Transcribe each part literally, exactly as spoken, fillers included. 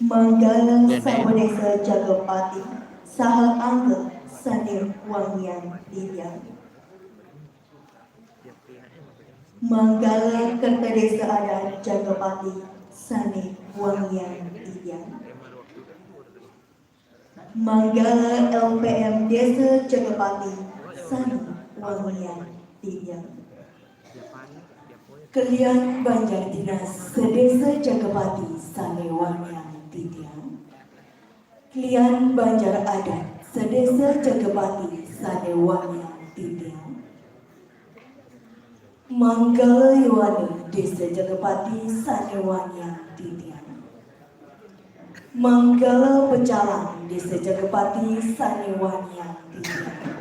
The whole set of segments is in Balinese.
Manggala sabonésa jagapati saha angga sané wangian titiang. Manggala kerta désa adat jagapati sané wangian titiang. Manggala L P M désa jagapati sané wangian titiang. Kelian banjar dinas sadésa jagapati sané wangian titiang. Kelian banjar adat sadésa jagapati sané wangian titiang. Manggala Yowana désa jagapati sané wangian titiang. Manggala pecalang désa jagapati sané wangian titiang.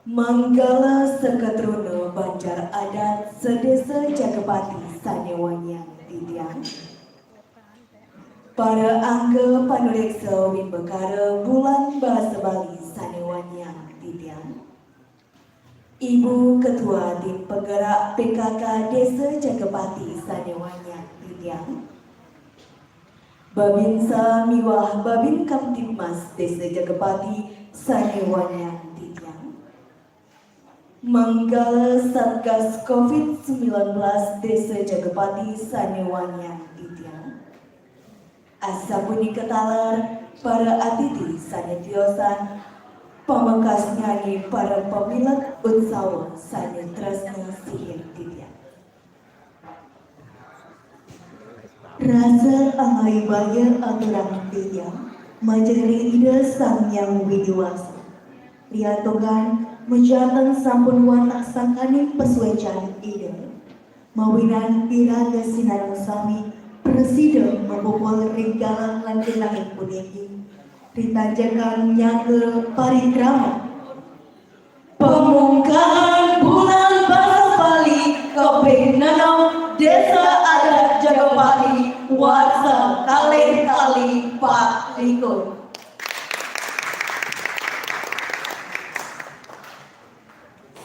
Manggala seketruna banjar adat sadésa jagapati sané wangian titiang. Para angga panuréksa wimbakara Bulan Basa Bali sané wangian titiang. Ibu Ketua Tim Penggerak P K K Désa Jagapati sané wangian titiang. Babinsa miwah Babin Kamtibmas Désa Jagapati sané wangian titiang. Manggala Satgas covid sembilan belas Désa Jagapati sané wangian titiang. Asapunika taler para atiti sané tiosan, pamekasnyané para pamilet utsawa sané tresna sihin titiang. Rasa angai baya aturang titiang majeng ring Ida Sang Hyang Widi Wasa. Riantukan majanten sampun wantah sangkaning pasuécan Ida, mawinan iraga sinareng sami prasida mapupul ring galah lan genahing puniki, ritanjekan nyangga parikrama. Pamungkahan Bulan Basa Bali kaping enam Désa Adat Jagapati warsa kalih tali pat likur.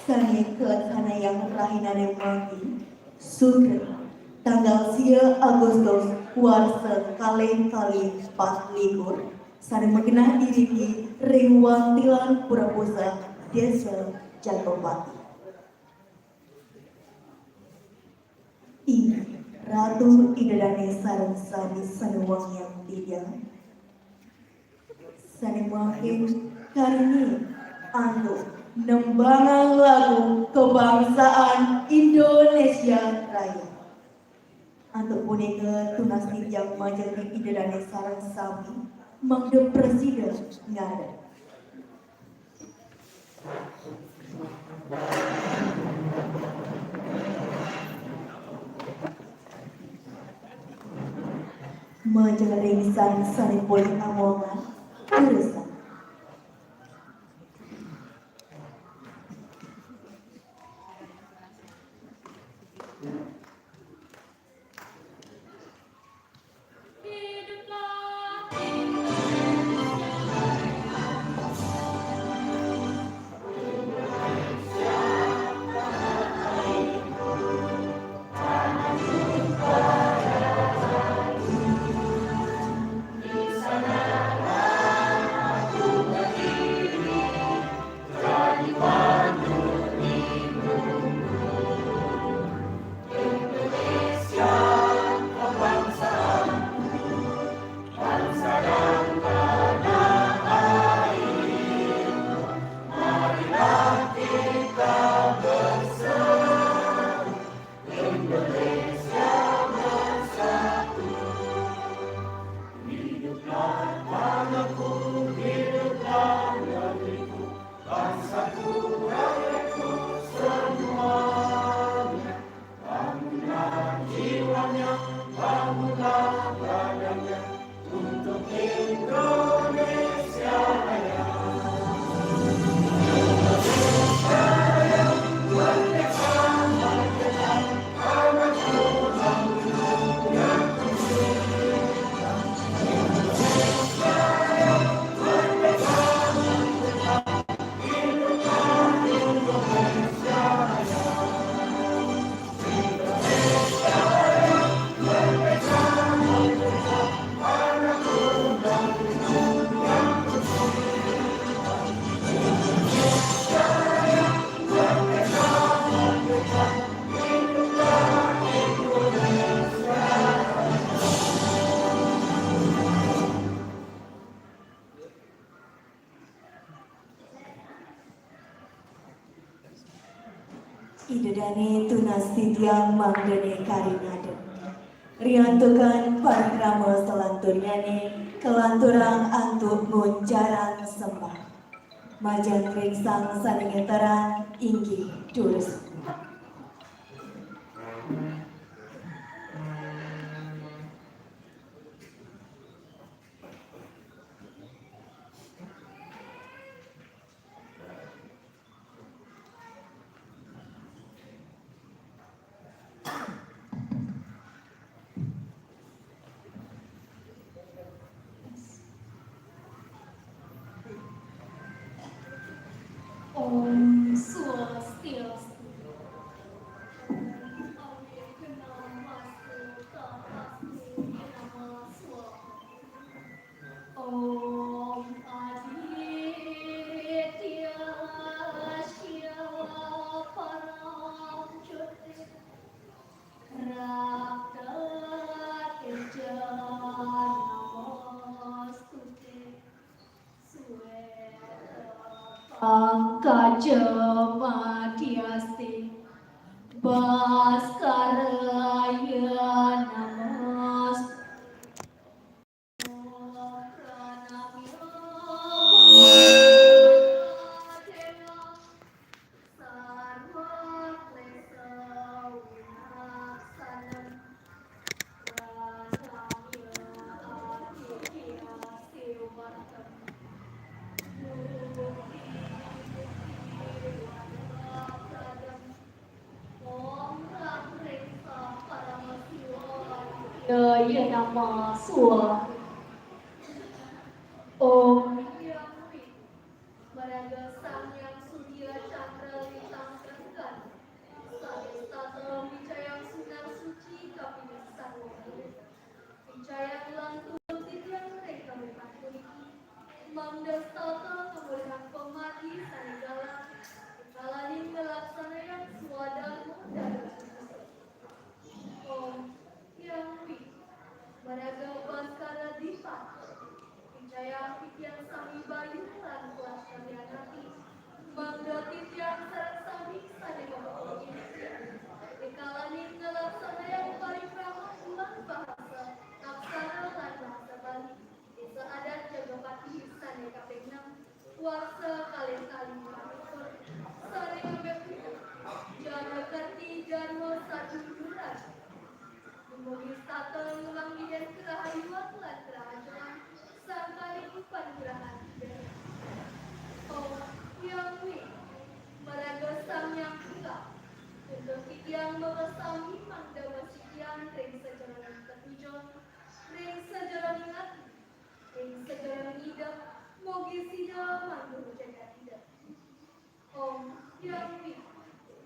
Sané kalaksanayang rahinané mangkin, Sutra, tanggal sia Agustus warsa kalih tali pat likur, sané magenah iriki ring Wantilan Pura Puseh, Désa Jagapati. Inggih, Ratu Ida Dané sareng sami sané wangiang titiang. Sané mangkin karingi antuk nembangang lagu kebangsaan Indonesia Raya. Antuk punika tunas titiang majeng ring Ida Dané sareng sami, mangda prasida ngadeg. Majeng ring sang sané polih amongan, durusang. Titiang mangdene karingaden. Riantukan parikrama salanturnyané kalanturang antuk nguncarang sembah. Majeng ring sang sané ngeteran inggih durus. Om Swastiastu. Om Awignamastu Tapastu Nama Swaha. Om Aditya Shya Param Jyoti Rakta Teja Namostute. Sweta Pankajam Adhyaste Bhaskaraya Namostute. Om Ram Reng Sa Parama Siwa Aditya Nama Swaha. Om Yang Wi, maraga Sang Hyang Surya Candra Lintang Gangga, sané setata micayang sunar suci kapining sarwa. Micayang lantur titiang ring kawitan puniki, mangda setata ngamolihang pamargi sané galang, rikalaning nglaksanayang swadarma dados. Om Yang Wi, maraga Baskara Dipa, micayang titiang sami bayu lan kuat karyanati, mangda titiang sareng sami sané mapapungin, rikalaning nglaksanayang parikrama lan bahasa aksara lan bahasa Bali. Désa adat Jagapati sané kaping nem, warsa kalih tali palikur, sané ngambek jana kerti darma saduluran. Dumugi setata ngamanggihin kerahayuan lan kerahajengan sangkaning panugrahan Ida. Om Yang Wi, maraga Sang Hyang Tunggal, untuk titiang makasami mangda masitian ring sajeroning tetujon, ring sajeroning ati, ring sajeroning idep, mugi sida mangguru jagat idep. Om Yang Wi,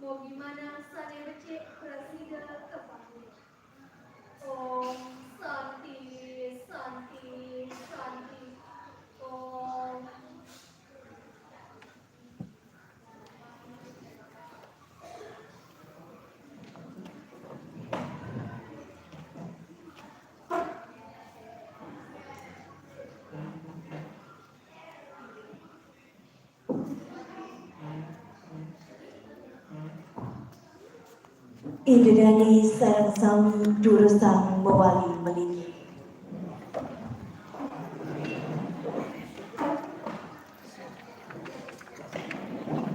mugi manah sané becik prasida kapanggih. Om Santi, Santi, Santi. Om. Ida dané sareng sami durusang mawali malinggi.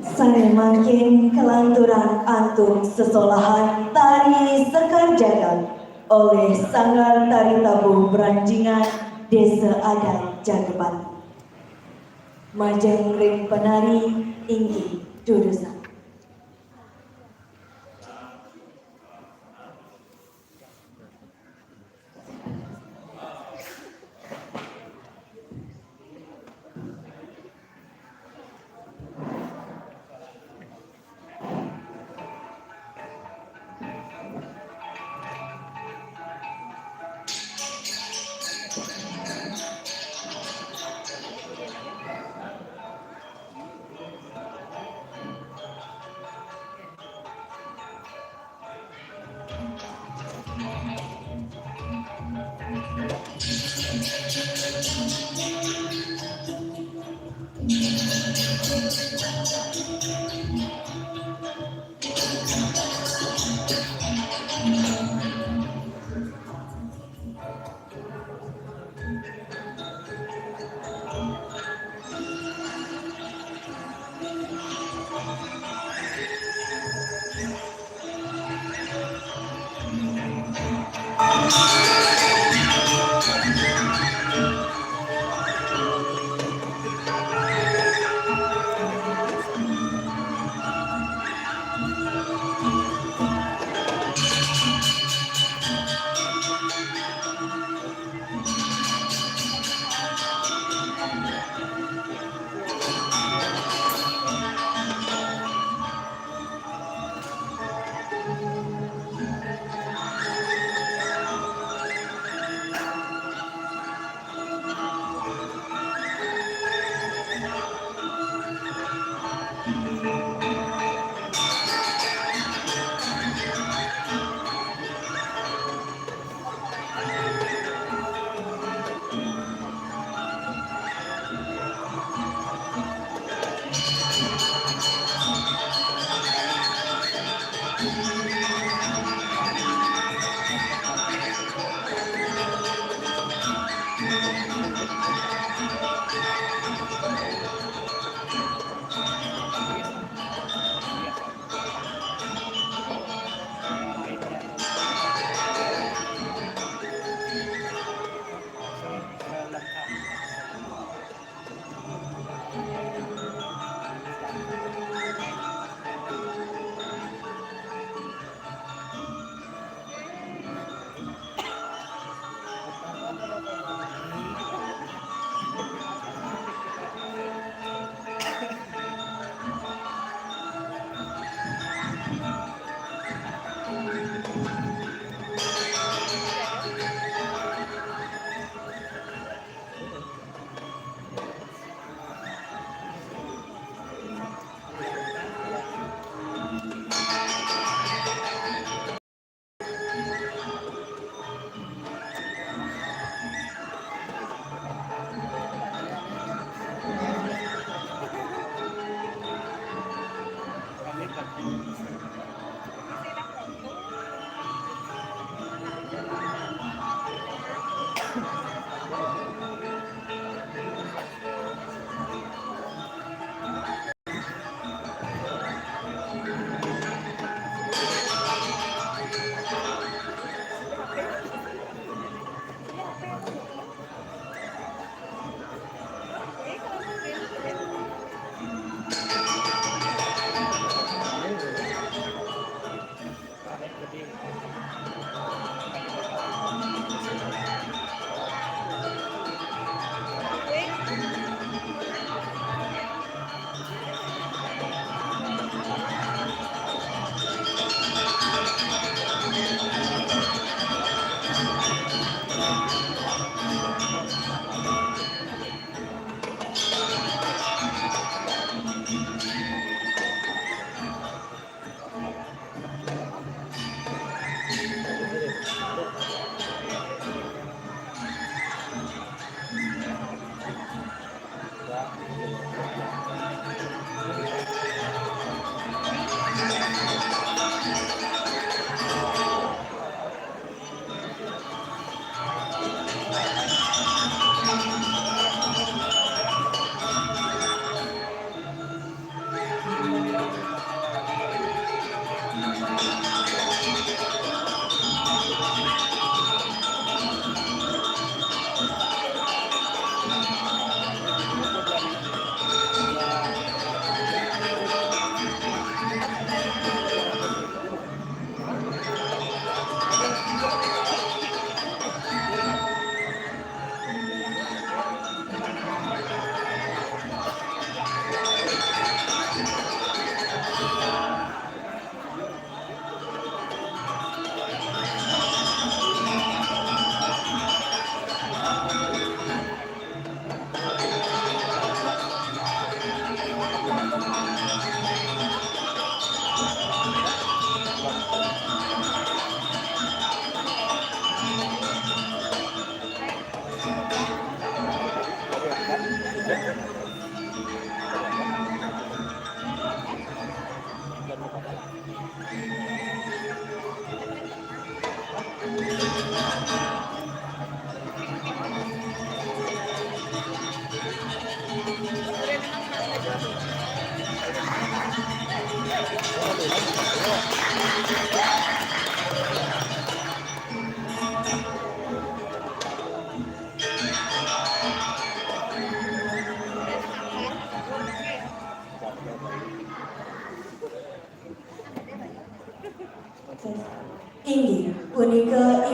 Sané mangkin kalanturang antuk sesolahan tari Sekar Jagat olih Sanggar Tari Tabuh Beranjingan Désa Adat Jagapati. Majeng ring penari inggih durusang.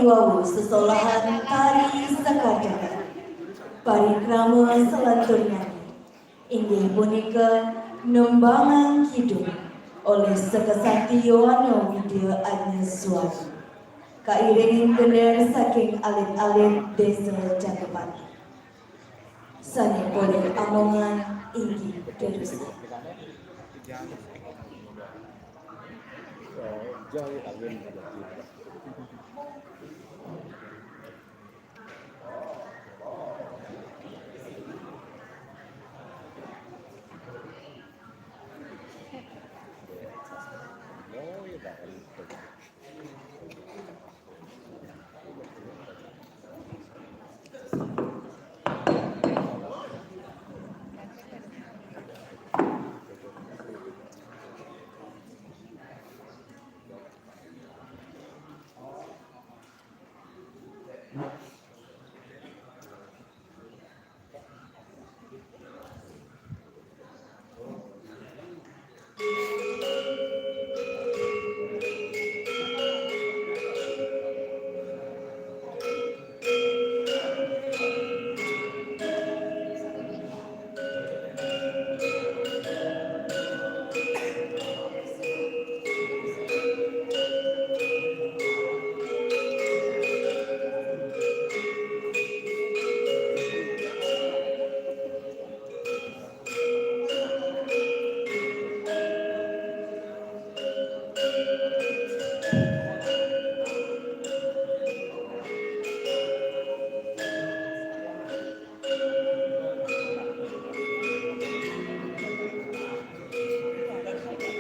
Wau sesolahan tari sakadaka. Parikrama salanturnya inggih punika nembangan kidung olih Sekasakti Yowana Widya Adnya Suwadi. Kairing gender saking alit-alit Desa Jagapati. Sane polih amongan inggih dados.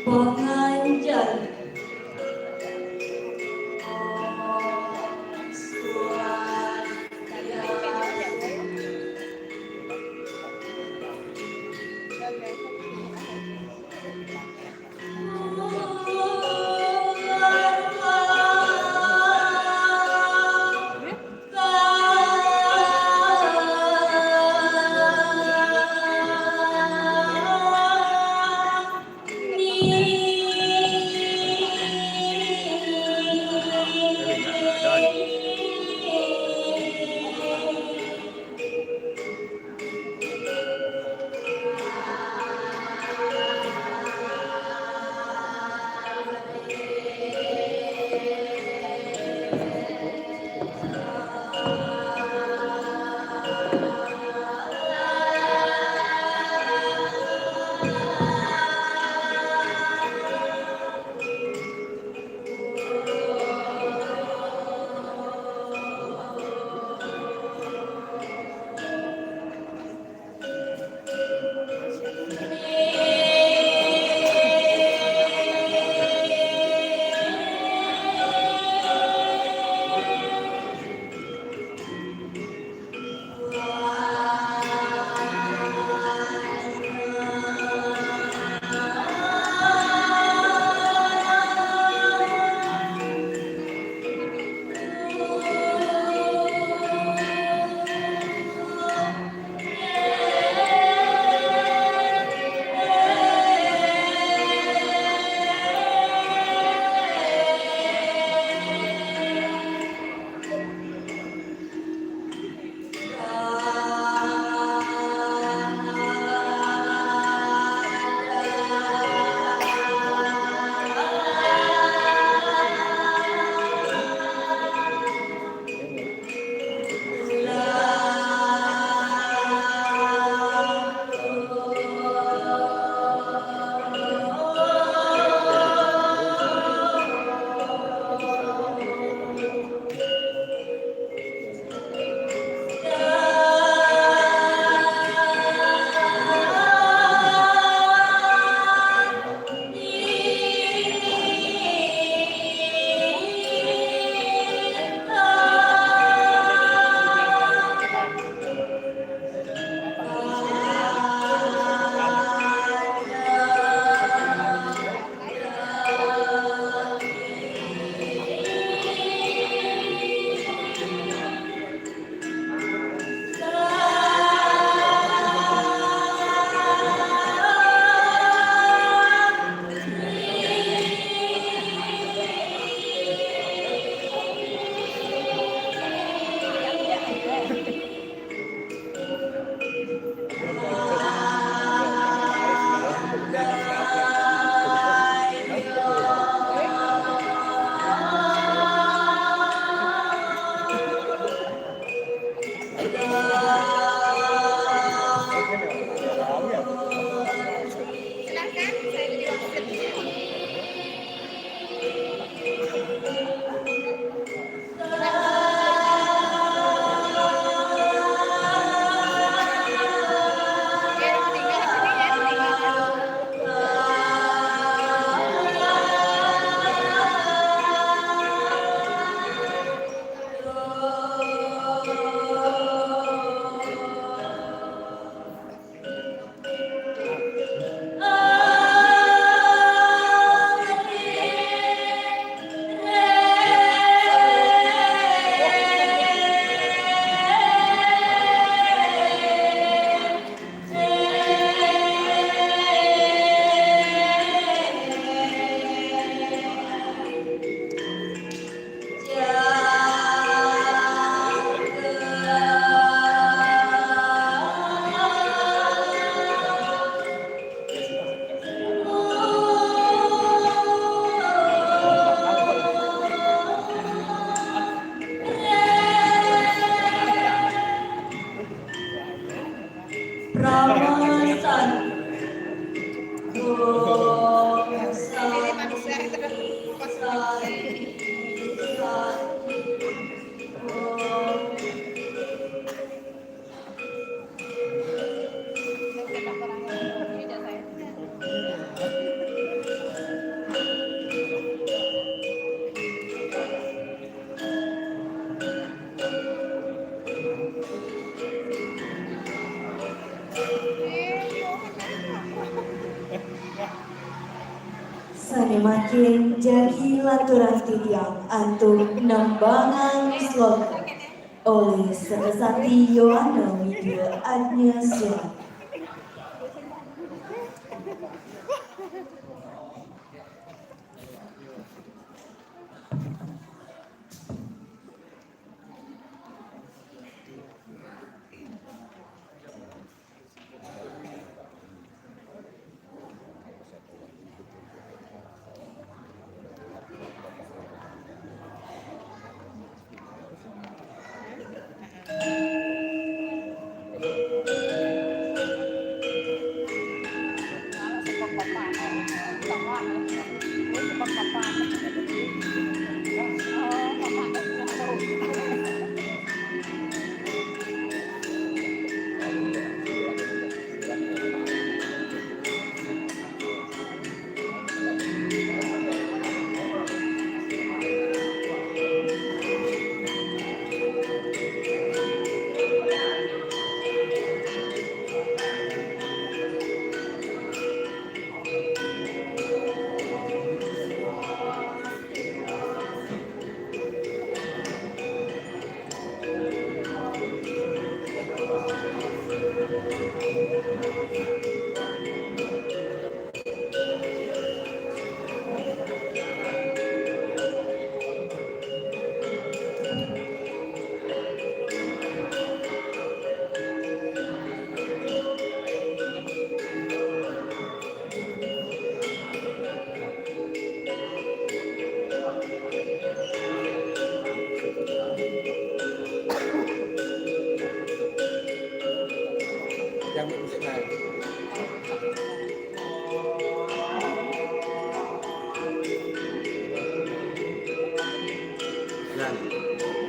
Panganjali. Mangkin jagi lanturang titiang antuk nembangan sloka olih Sekesati Yohana Widya Agnesya.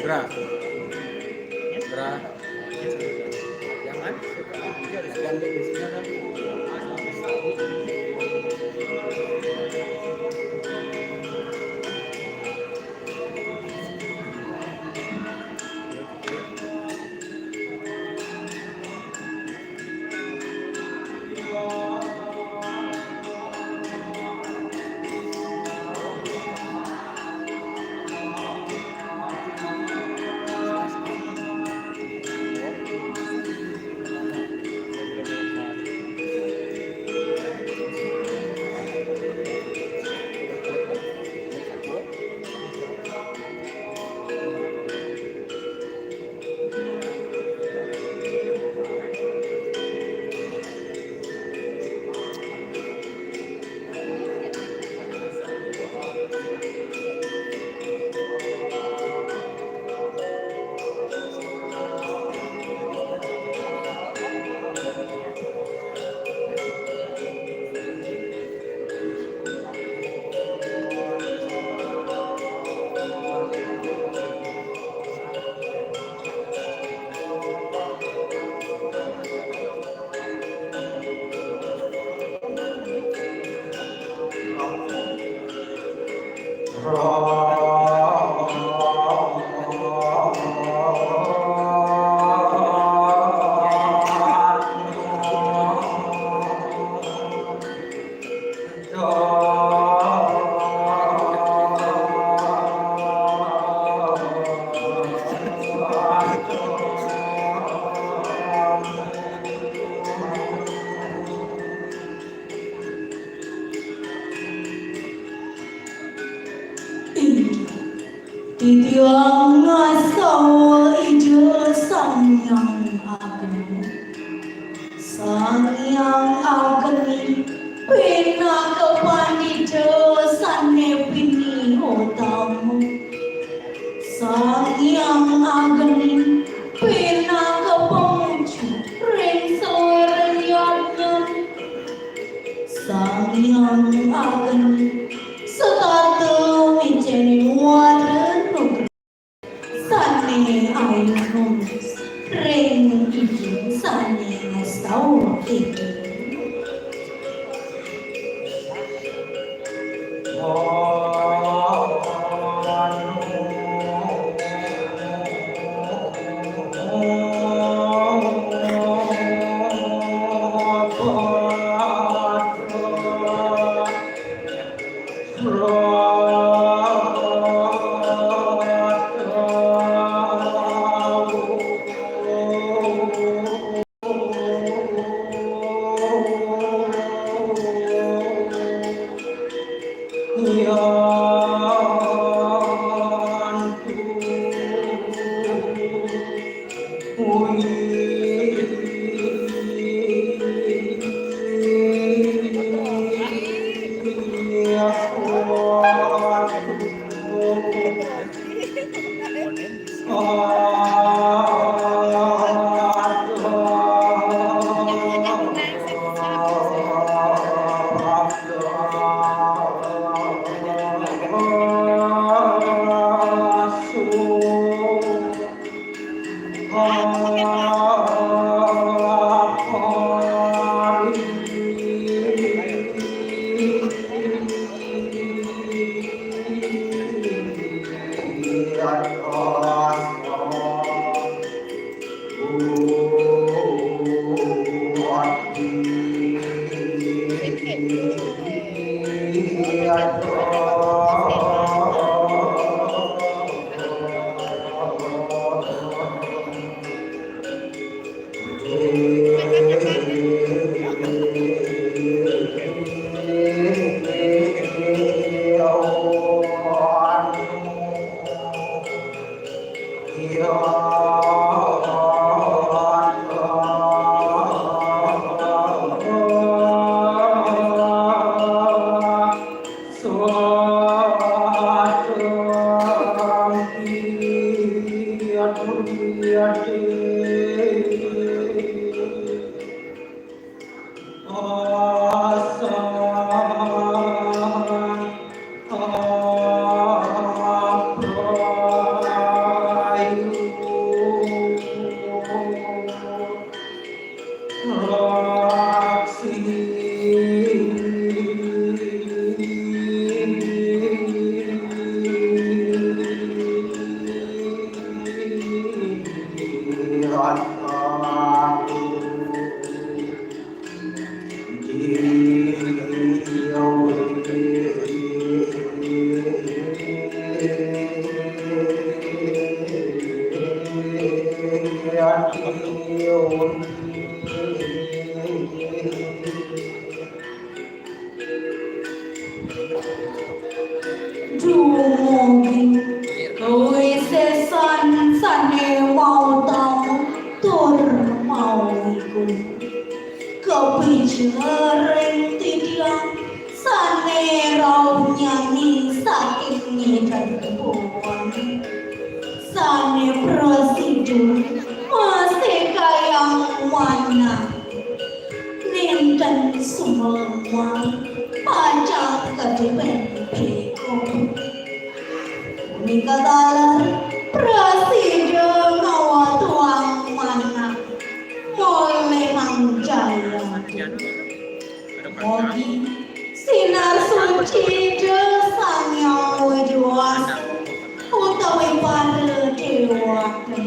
Gerak. Gerak. Jangan. Inggih, titiang ngastawa Ida Sang Hyang Agni. Sang Hyang Agni pinaka pandita sané bini utama. Sang Hyang Agni pinaka pamuji ring saluiring yadnya. Sang Hyang Agni setata ngicénin wara nugraha sané ayu nunus ring Ida sané ngastawa Ida. Dumugi kowe sesan sane mau tamu tur mau iku. Kepijereng titiang sane rauh nyanyi saking ngedan buwan. Sane prasida masih kayang manah. Nenten sumelma pacang kadipen beko. Punika taler prasida ngawa tuang manah molehang jaya. Mogi sinar suci Ida Sang Hyang Widi Wasa utawi para dewata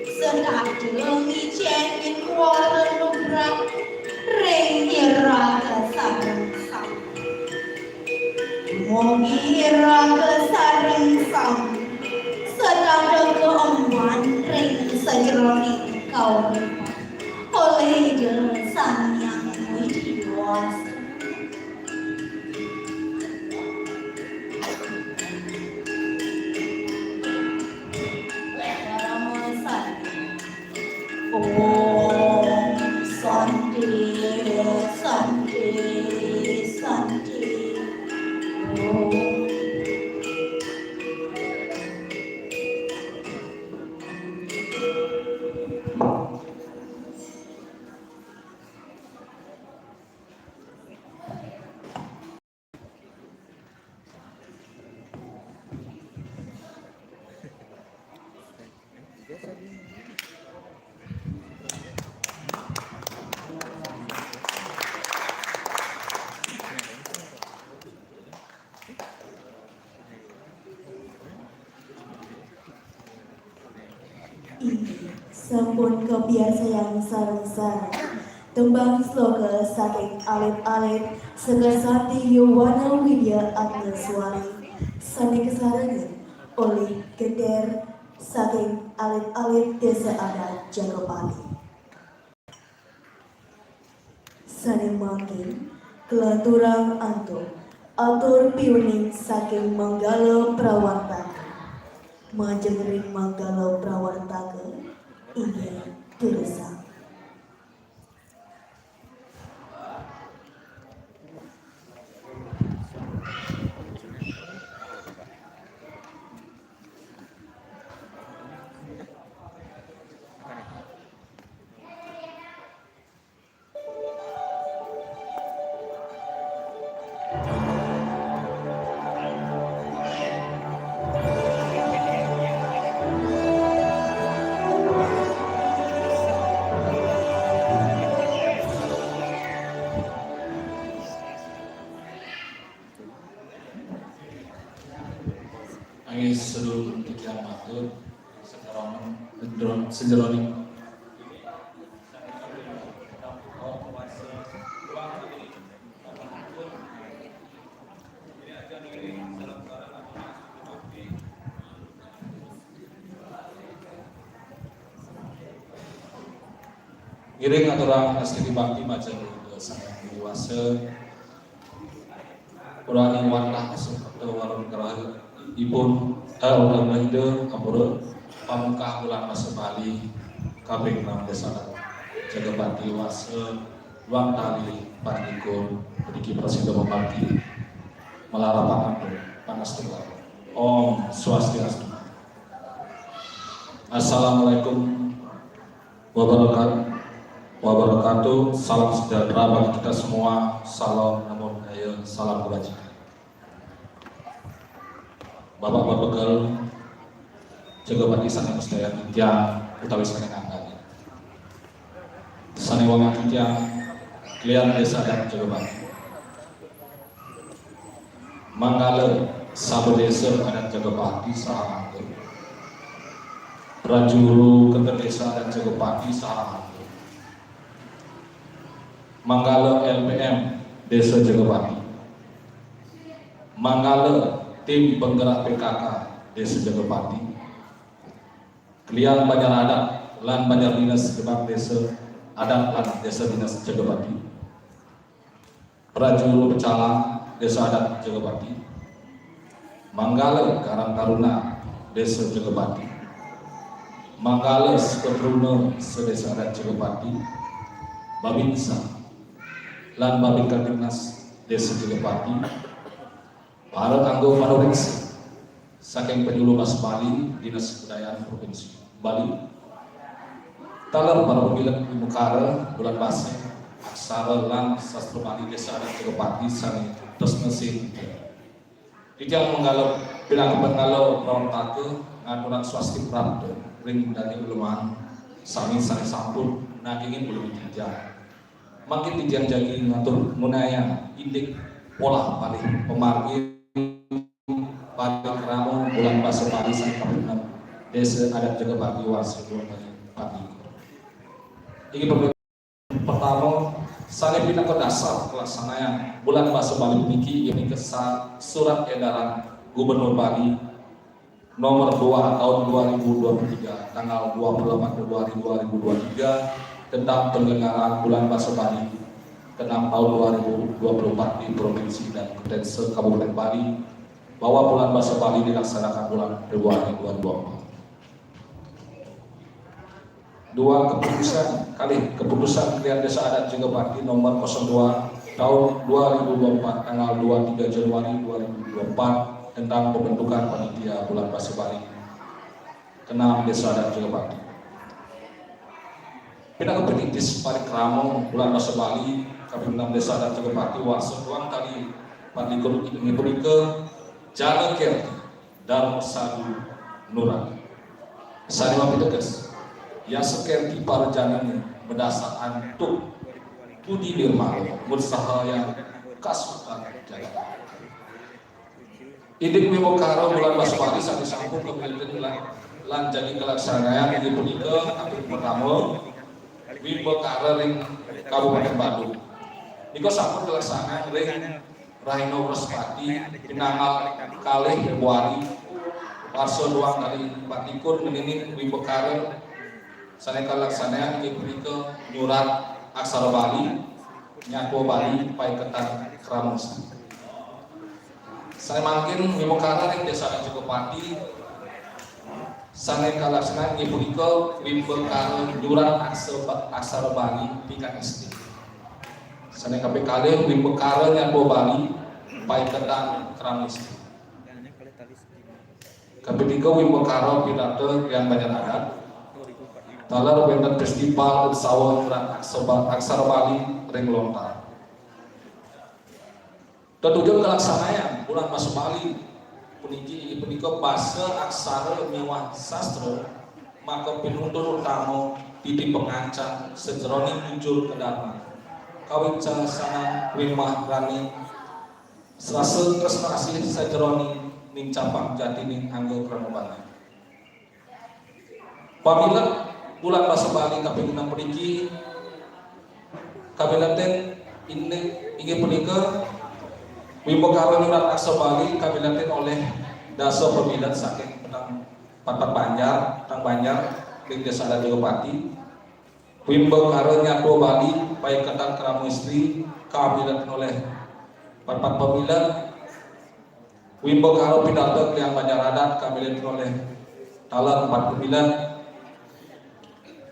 setata ngicen kuwara nugrah ring iraga sareng sami. Mogi iraga sareng sami setata kaemban ring sajeroning kauripan olih Ida Sang Hyang Widi Wasa. Om Santi, Santi, Santi. Om. Inggih, sampun kapiarsayang sareng-sareng tembang sloka saking alit-alit Sekersanti Yowana Widya Atmaswari sane kasarengan olih Geder saking alit-alit Desa Adat Jagapati. Sane mangkin, kelanturang antuk atur piuning saking Manggala Prawartaka. Majeng ring Manggala Prawartaka, Inggih punika. Angin seduhun titiang matur, sajeroning, sajeroning. Ngiring aturang astiti bakti majeng Ida Sang Hyang Widhi Wasa. Purani wantah asuh warung kerahipun, eh, warung Ida, ampura, pamungkah bulan basa Bali kaping enam dasa Jagapati warsa duang tali patlikur, puniki prasida mabakti malarapan atur pangastuti. Om Swastiastu. Assalamualaikum wabarakatuh, wabarakatuh. Salam sejahtera bagi kita semua. Salam namo buddhaya, salam kebajikan. Bapak Babegel, Jagapati sané kasadayang titiang utawi sané nganggani. Sané wangiang titiang, klian désa adat Jagapati. Manggala sabda désa adat Jagapati saha mangga. Prajuru Kerta Désa adat Jagapati saha mangga. Manggala L P M Désa Jagapati. Manggala tim penggerak P K K Désa Jagapati. Klian Banjar Adat lan Banjar Dinas Gerbang Désa Adat lan Désa Dinas Jagapati. Prajuru Pecalang Désa Adat Jagapati. Manggala Karang Taruna Désa Jagapati. Manggala Sukatruna Sedésa Adat Jagapati. Babinsa lan Babin Kamtibmas Désa Jagapati. Para kanggo panuréksa saking Penyuluh Basa Bali, Dinas Kebudayaan Provinsi Bali. Taler para pemilik wimbakara, bulan basa, aksara lan sastra Bali Désa Adat Jagapati sané tresna sih. Titiang manggala pinanggep manggala prawartaka ngaturang swasti prapta ring dané uleman sami sané sampun nagingin ulemi titiang. Mangkin titiang jagi ngatur ngunayang indik polah palih pamargi parikrama bulan basa Bali sané kaping enam Désa Adat Jagapati warsa duang tali patlikur. Inggih pertama, sané pinaka dasar kalaksanayang bulan basa Bali puniki, inggih punika sa-, surat édaran Gubernur Bali nomor dua tahun dua ribu dua puluh tiga, tanggal dua puluh delapan Februari dua ribu dua puluh tiga, tentang penyelenggaraan Bulan Bahasa Bali keenam tahun dua ribu dua puluh empat di Provinsi dan Kota Kabupaten Bali, bahwa Bulan Bahasa Bali dilaksanakan bulan Februari dua ribu dua puluh empat. Dua, keputusan, kalih, keputusan Klian Désa Adat Jagapati nomor kosong dua tahun dua ribu dua puluh empat, tanggal dua puluh tiga Januari dua ribu dua puluh empat, tentang pembentukan panitia Bulan Bahasa Bali keenam Désa Adat Jagapati. Pinaka penitis parikrama Bulan Bahasa Bali kaping enam Désa Adat Jagapati warsa duang tali patlikur inggih punika Jana Kerti Dharma Sadu Nurani. Sané mapiteges, yasa kerti para janané madasar antuk budi nirmala, mutsahayang kasutan jagat. Indik wimbakara Bulan Bahasa Bali sané sampun kawiwitian lan, lan jagi kalaksanayang inggih punika, kaping pertama, wimbakara ring Kabupaten Badung. Nika sampun kalaksanayang ring Rahina Wrespati, pinanggal kalih Februari, warsa duang tali patlikur, ngeninin wimbakara sané kalaksanayang inggih punika nyurat aksara Bali, nyatwa Bali, paiketan krama sami. Sané mangkin wimbakara ring Désa Adat Jagapati, Sané kalaksanaan inggih punika wimbakara nyurat aksa-, aksara Bali tingkat S D. Sané kaping kalih wimbakara nyatua Bali paiketan krama istri. Kaping tiga wimbakara pidarta Klian Banjar Adat. Taler wénten festival utsawa nyurat aksa-, aksara Bali ring lontar. Tetujon kalaksanaan Bulan Basa Bali puniki inggih punika basa aksara miwah sastra maka pinuntun utama titi pangancan sajeroning mujur kadarman. Kawicaksanan rimah raning srasa tresna asih sajeroning nincapang jatining angga krama Bali. Pamilet Bulan Basa Bali kaping enam puniki kamiletin inggih, inggih punika wimbakara nyurat aksara Bali kamiletin olih dasa pamilet saking petang patpat banjar, petang banjar ring Désa Adat Jagapati. Wimbakara nyatua Bali paiketan krama istri kamiletin olih patpat pamilet. Wimbakara pidarta Klian Banjar Adat kamiletin olih taler empat pamilet.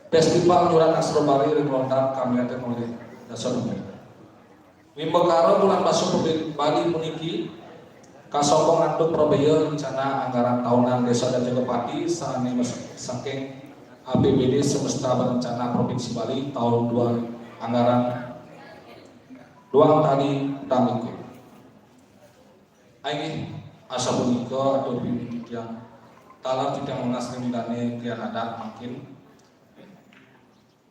Festival nyurat aksara Bali ring lontar kamiletin olih dasa pamilet. Wimbakara Bulan Basa Bali puniki kasongkong antuk prabéa rencana anggaran tahunan Désa Adat Jagapati sané mes-, saking A P B D Semesta Berencana Provinsi Bali tahun dua anggaran duang tali petang likur. Inggih, asapunika atur pinih titiang. Taler titiang nunas ring dané Klian Adat mangkin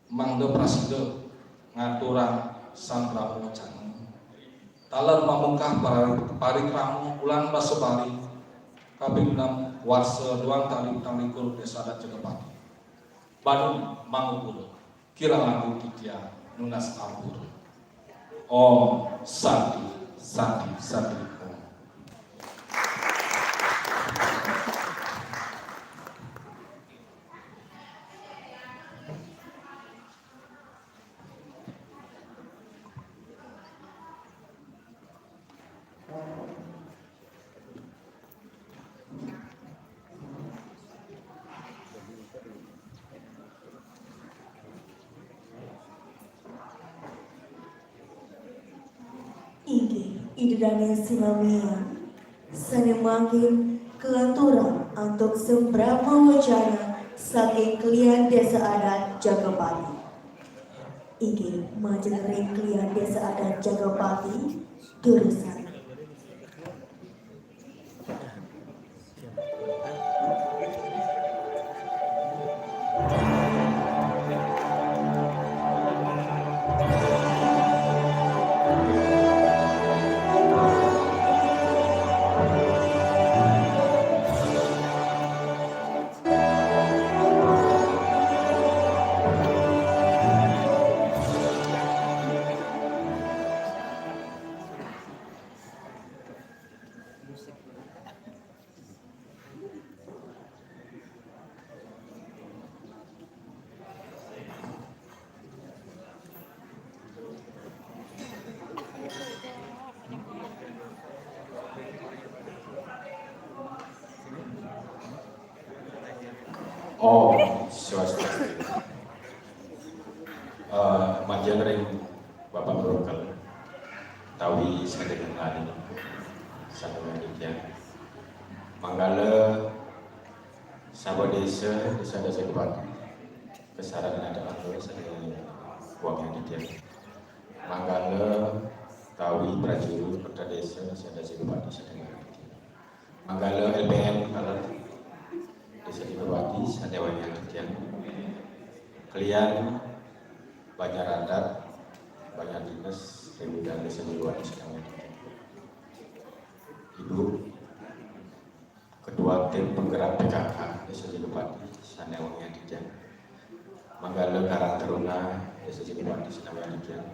mangda prasida ngaturang sang Brahma Wacana. Taler pamungkah pari-, parikrama Bulan Basa Bali kaping enam warsa duang tali petang likur Désa Adat Jagapati. Bandung mangupura. Kirang langkung titiang nunas ampura. Om Santi, Santi, Santi, Om. Inggih, Ida dané sinamian, sané mangkin kalanturang antuk sang Brahma Wacana saking Klian Désa Adat Jagapati. Inggih, majeng ring Klian Désa Adat Jagapati, durusang. Om Swastiastu. Eh, majeng ring Bapak Brokel, tawi sadaya ngalih, sadaya nitya. Manggala sabda désa, désa Dasagupati, kasarengin anak angga sadaya wangi nitya. Manggala tawi prajuru kota désa, désa Dasagupati, sadaya nitya. Manggala L P M Kaler, Désa Jagapati, sadaya wangi titiang. Klian Banjar Adat, Banjar Dinas, Pemda Désa Jagapati, sadaya wangi titiang. Ibu, Ketua Tim Penggerak P K K Désa Jagapati, sadaya wangi titiang. Manggala Karang Taruna Désa Jagapati, sadaya wangi titiang.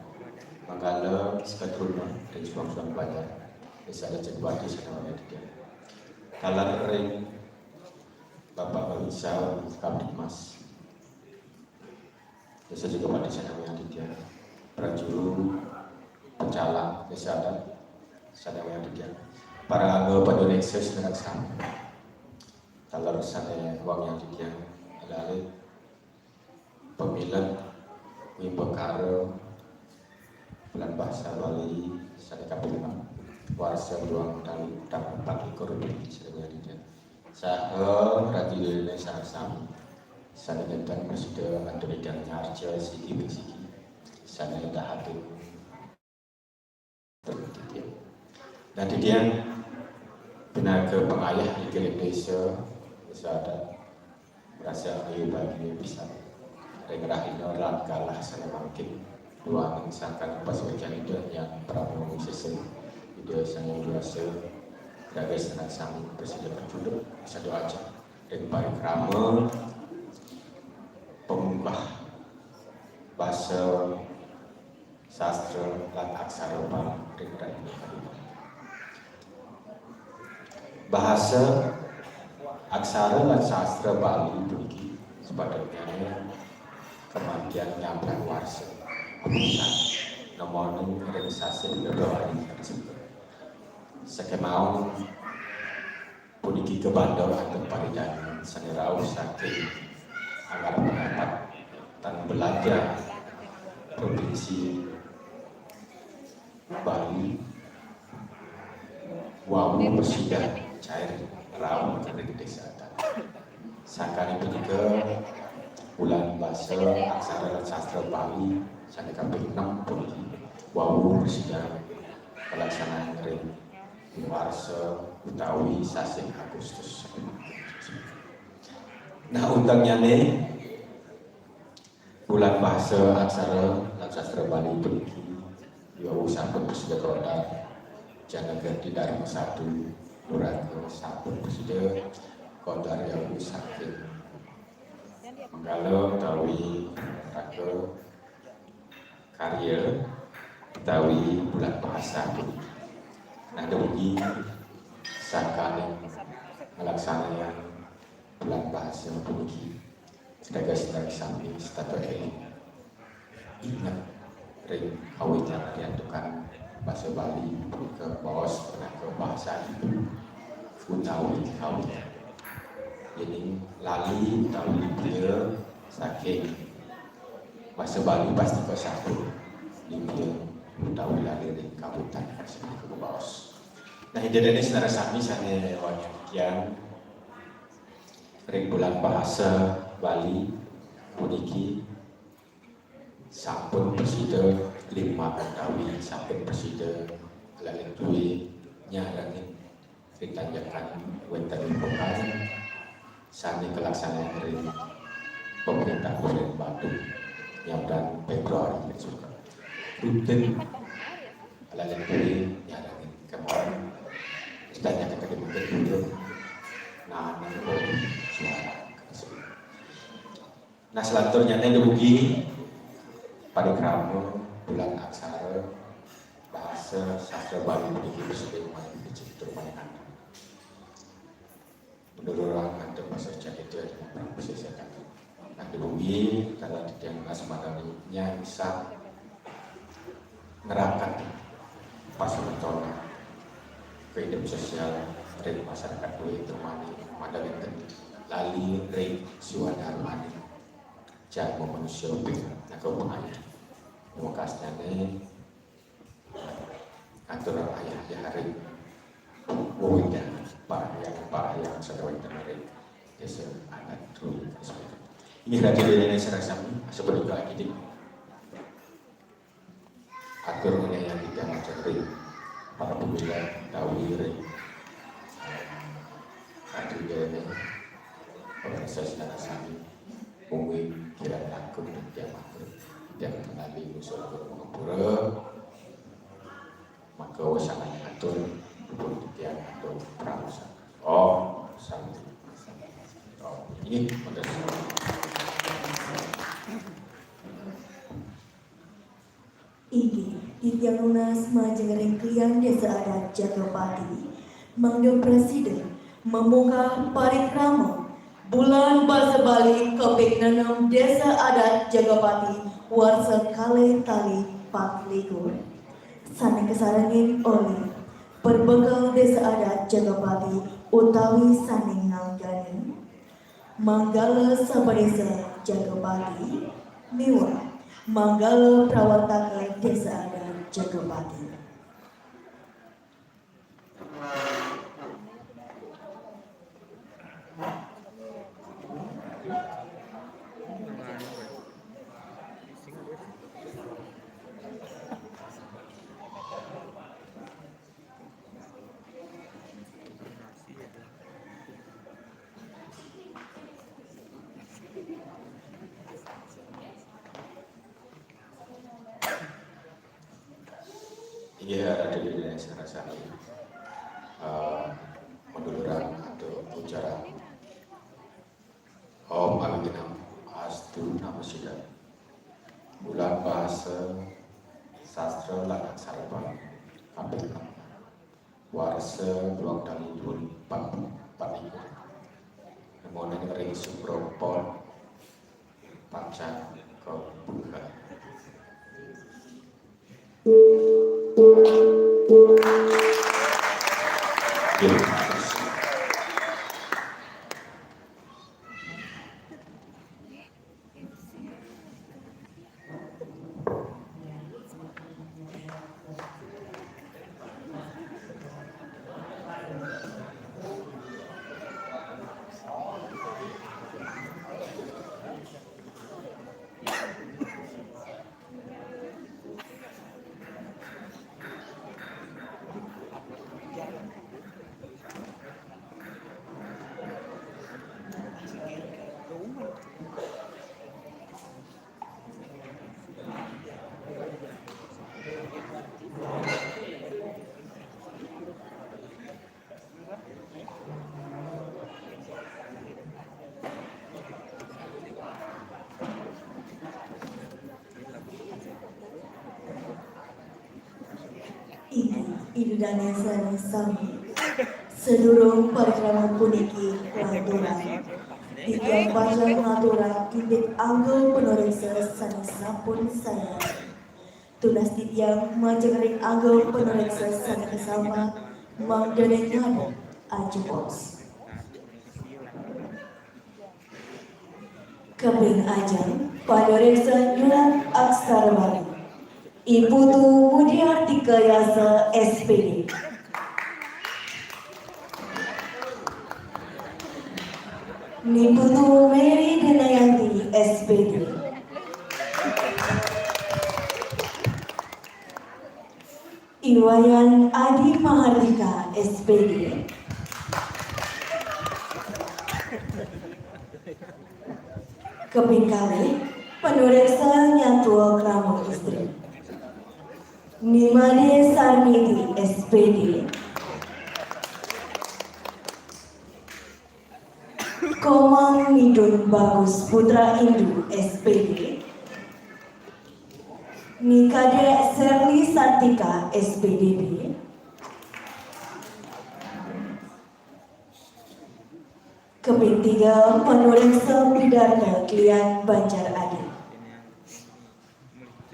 Manggala Sekaa Taruna ring suang-suang banjar Désa Jagapati, sadaya wangi titiang. Taler ring Bapak Babinsa, Kabidmas Désa Jagapati, sadaya wangi titiang. Prajuru Pecalang Désa Adat, sadaya wangi titiang. Para angga Panjuri Eksis, sané sami. Taler sané wangiang titiang, alit-alit pamilet wimbakara Bulan Basa Bali sané kaping enem, warsa duang tali patang empat likur sané wangiang titiang. Saha radi déné sareng sami sané nénten prasida antuk titiang nyarca siki-siki sané dahating titiang. Nah, titiang pinaka pangayah ring désa, désa adat, ngrasa ayu bagia pisan ring rahina lan galah sané mangkin duaning sangkaning pasamujan Ida Hyang Parama Wisésa, Ida Sang Hyang Widhi Wasa, raga sareng sami prasida kacunduk satua ajeng ring parikrama pamungkah basa, sastra, lan aksara Bali ring rahina kalima. Bahasa, aksara, lan sastra Bali puniki sapatutnyané kamantian nyabran warsa, apisan nemonin ring sasih Fébruari. Sakémaon puniki kabanda antuk paridangan sané rauh saking Anggaran Pendapat tan Belanda Provinsi Bali wau prasida cair rauh ring désa adat. Sangkaning punika, Bulan Basa, Aksara, lan Sastra Bali sané kaping enem puniki wau prasida kalaksanayang ring warsa utawi sasih Agustus. Nah, untengnyané Bulan Basa, Aksara, lan Sastra Bali puniki wau sampun prasida kawentar Jana Gati Dharma Satu, nuraga sampun prasida kawentar wau saking manggala utawi raga karya utawi Bulan Basa puniki. Nah, dumugi sangkaning nglaksanayang Bulan Basa puniki, dados sareng sami setata éling inget ring kawitan riantukan basa Bali punika baos pinaka basa ibu utawi kawitan. Yéning lali utawi lipia saking basa Bali, pastika sampun lipia utawi lali ring kawitan sampun kabaos. Nah, Ida Dané sareng sami sané wangiang titiang, ring Bulan Basa Bali puniki sampun prasida limbak utawi sampun prasida lali duwé nyarengin ring tanjakan wénten ring Pokan sané kalaksanayang ring Pemerintah Kabupaten Badung nyabran Fébruari. Rutin lali duwé nyarengin kemawon ring tanjakan kadéwék. Nah, nang suara. Nah, salanturnyané dumugi parikrama Bulan Aksara, Basa, Sastra Bali puniki prasida maring becik tur maring anteng. Menurut antuk basa Candida, prasida. Nah, dumugi taler titiang asmanani nyangsang ngrangkat pasemeton kehidupan sosial ring masyarakat duwé, terutama pada wénten lali ring siwa darmané. Jan manusia pinaka pangayah. Pungkasnyané atur ayah-ayah ring wewidangan parahyangan, parahyangan sané wénten ring désa adat Trulingga. Inggih Ratu Déné sareng sami, asapunika akidik. Atur ngenayang titiang majeng ring para pamilet utawi ring Ratu Déné, pamirsa sareng sami, mungguing kirang langkung titiang matur, titiang lali nunas pangapura, mangda wasananing atur, pun titiang atur pramusaha. Om Santi. Om. Inggih, mangda. Inggih, titiang nunas majeng ring klian Désa Adat Jagapati, mangda prasida mamungkah parikrama Bulan Basa Bali kaping nenem Désa Adat Jagapati warsa kalih tali patlikur. Sané kasarengin olih Perbekel Désa Adat Jagapati utawi sané nganggani manggala sabadésa Jagapati miwah manggala prawataka désa adat Jagapati. Inggih, Raden Dene sareng sami, eh, maduluran atur ucaran Om Awighnam Astu Namo Siddham. Bulan bahasa sastra lan aksara Bali. Kaping warsa dua kalihipun empat, empat likur. Nemoning ring Suprapon pacang kabuka. Inggih, Ida Dane sareng sami. Sadurung parikrama puniki kalanturang, titiang pacang ngaturang indik angga panureksa sane sampun saya. Tunas titiang majeng ring angga panureksa sane kasambat, mangdane ngadeg ajebos. Kaping ajeng, panureksa nyurat aksara Bali. I Putu Mudiartika Yasa, S P D. Ni Putu Mary Danayanti, S P D. I Wayan Adi Mahardika, S P D. Kaping kalih, panureksa nyantua krama istri. Ni Made Sarmiti, S P D. Komang Midun Bagus Putra Indu, S P D. Ni Kadek Serli Santika, S P D B. Kaping tiga, panureksa pidarta klian Banjar Adi.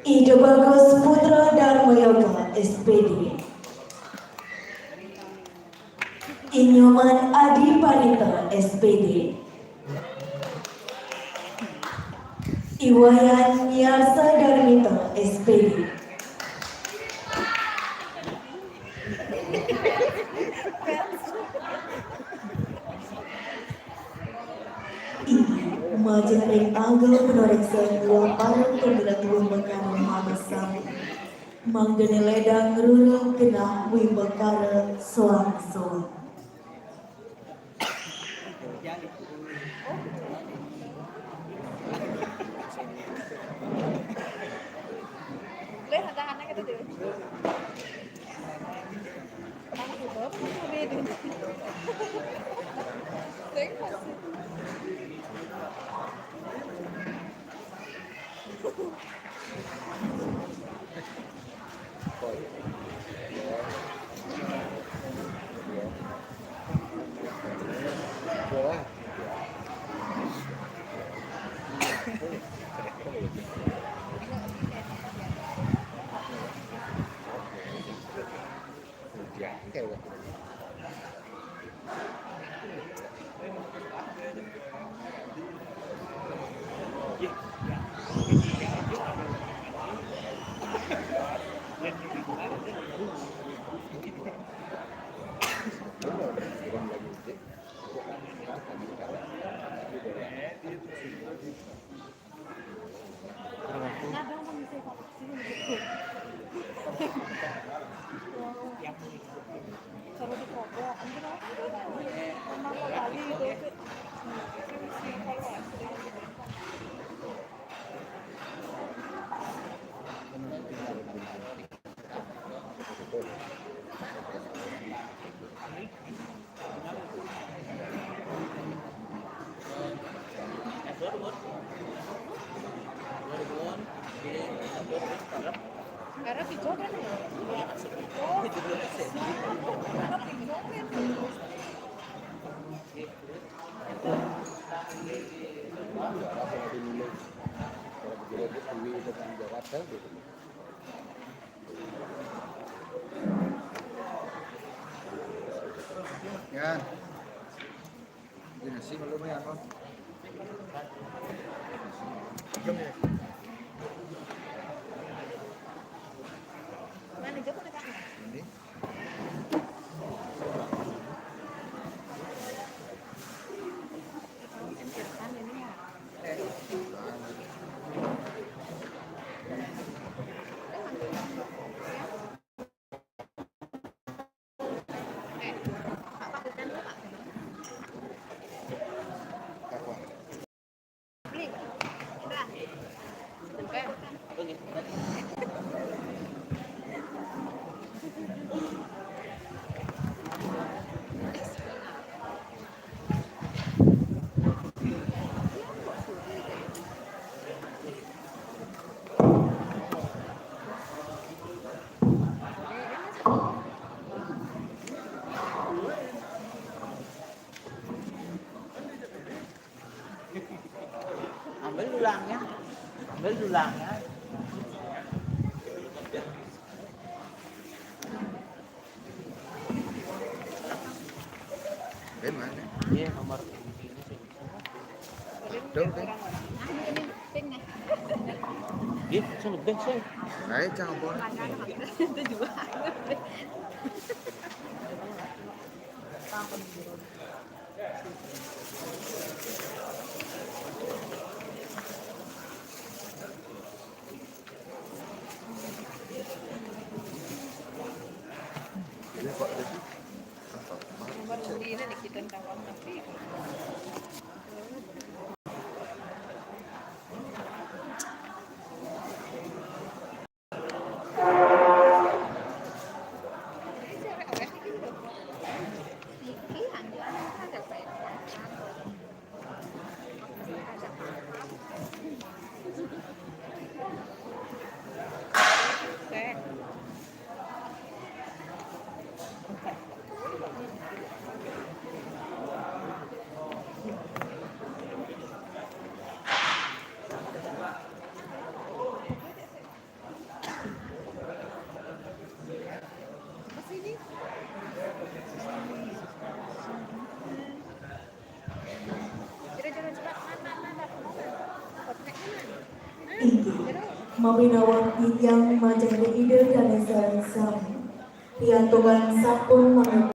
Ida Bagus Putra Darmayoga, S P D. I Nyoman Adi Panita, S P D. I Wayan Miarsa Darmita, S P D. Inggih, majeng ring angga panureksa miwah para pamilet wimbakara mama sami. Mangdane ledang ngrurung genah wimbakara soang-soang. Yan. Yan, si Malo mo yan, oh. Mana jago na ka? Hindi. Ambil dulangnya. Ambil dulangnya. Iya, nomor ini sih. Dong, dong. Ih, sing lebih sih. Naik campur. Itu juga. Inggih, maminawa titiang majeng ring Ida dané sareng sami. Riantukan sampun manggih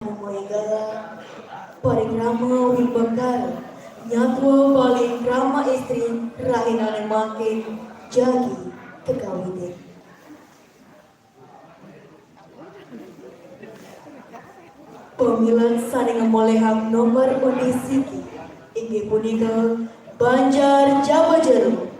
parikrama wimbakara, nyatwa parikrama istri rahinané mangkin jagi kakawitin. Pamilet sané ngamolihang nomor undi siki inggih punika Banjar Jaba Jero.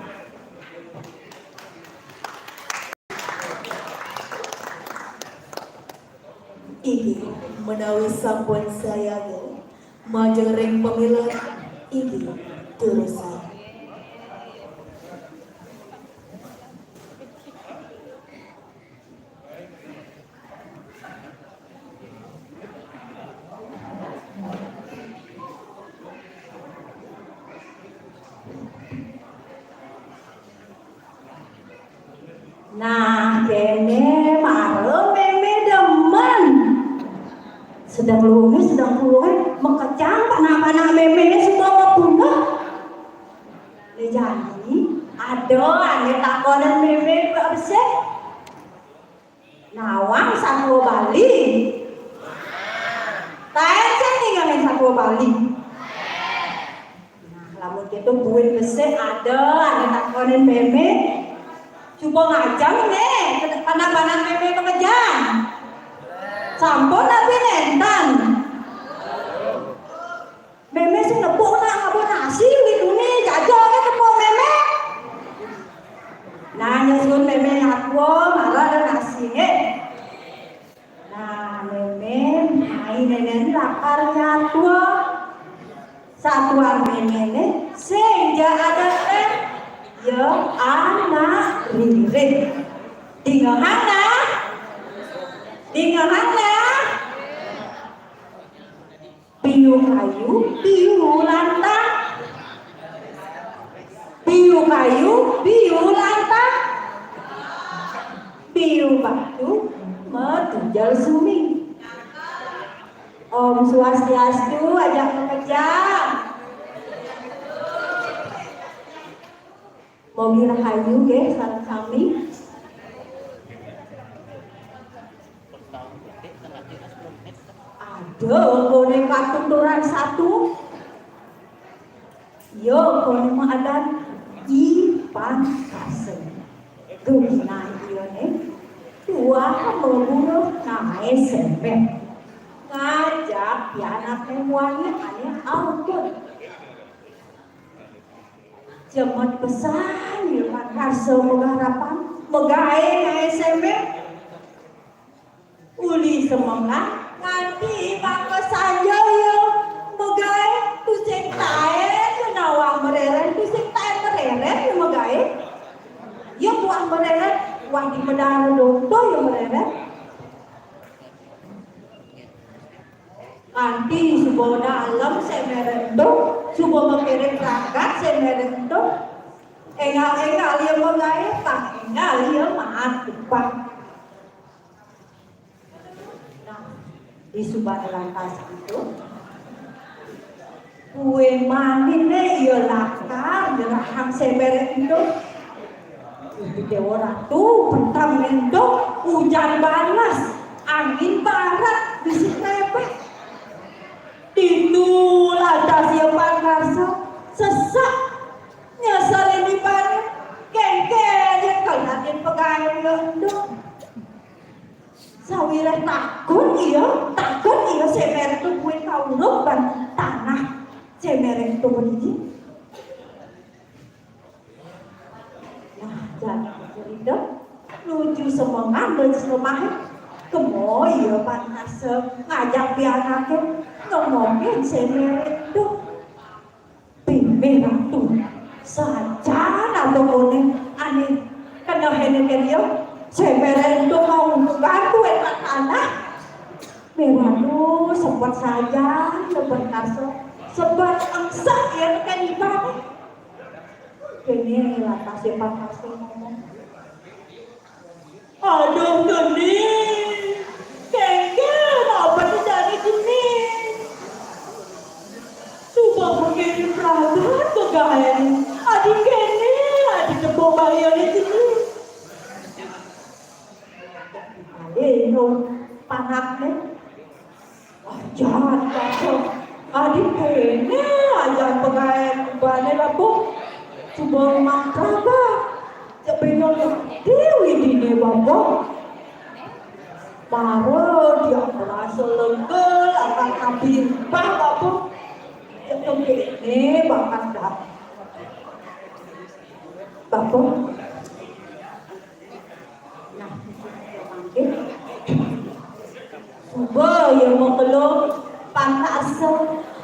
Inggih, menawi sampun sayaga, majeng ring pamilet inggih durusang. Nah, kéné mara mémé demen. Sedeng lunga, sedeng pulungan, makejang panak-panak méméné suba mapunduk. Né jani, Ada ané takonin mémé besik. Nawang satua Bali. Taén sing ninggalin satua Bali. Nah, lamun kéto buin besik ada ané takonin mémé. Coba ngajeng né, panak-panak mémé pengejang. Sampun tapi nénten. Mémé sing nepuk nak ngaba nasi, widune jaja ké tepuk mémé. Nah, nyusun mémé nyatua, mara ada nasi, nggih. Nah, mémé, mai nénén lakar nyatua. Satuan mémé né, sing ja ada téh, ya anak ririh. Dingehang nah? Dingehang nah? Piu kayu, piu lantang. Piu kayu, piu lantang. Piu batu, matujel suming. Om Swastiastu, ajak makejang. Mogi rahayu nggih sareng sami. Ada koné patuturan satu. Yo koné mah adan I Pangkasem. Duh nah ieu né. Tuah maburu naé sémét. Ngajak pianakné muani ané angkut. Jemet pesan ieu Pangkasem boga harapan, megaé naé sémét. Uli semengan nganti mangka sanja ieu megaé tusing taén ieu nawang mererén, tusing taén mererén ieu megaé. Ieu buah mererén, buah di medal dodo ieu mererén. Kanti suba dalem séméré ento, suba makiring ragat séméré ento. Énggal-énggal ieu magaé, pang énggal ieu maat upah. Nah, di suba lantas ento. Kue maniné ieu lakar nyerahang séméré ento. Ibu Déwa Ratu, petang ento, ujan banas, angin barat, bisi krépék. Ditu lantas ieu pangarsa, sesak, nyeselin ibané, kéngkén ieu kalahin pegaéan ento. Sawiréh takut ieu, takut ieu séméré ento buin kauruk ban tanah séméré ento puniki. Nah, jadi cerita nuju semengan, nuju selemahé. Kemo ieu pangarsa ngajak pianaké ngemongin séméré ento. Bimih Ratu. Sajan atuh koné ané keneh éné ké dia. Séméré ento mau gantu éta tanah. Mih Ratu sempet sajan, sempet karsa, sempet engsek ya ké ibané. Kéné lantas ya pangarsa ngomong. Aduh, geni. Kéngkén apa jani geni? Suba makiring ragat pegaéan. Adi kéné, adi tepuk bayané geni. Ayo, panakné. Ajan, Bapa. Adi kéné ajan pegaéan ibané, Bapa. Suba mangkraga. Cék bengong déwi diné, Bapa. Mara dia merasa lega akan nabi limpah, Bapa. Cék kéné bakat dah. Bapa. Nah, mangkin. Suba ya makelo pangarsa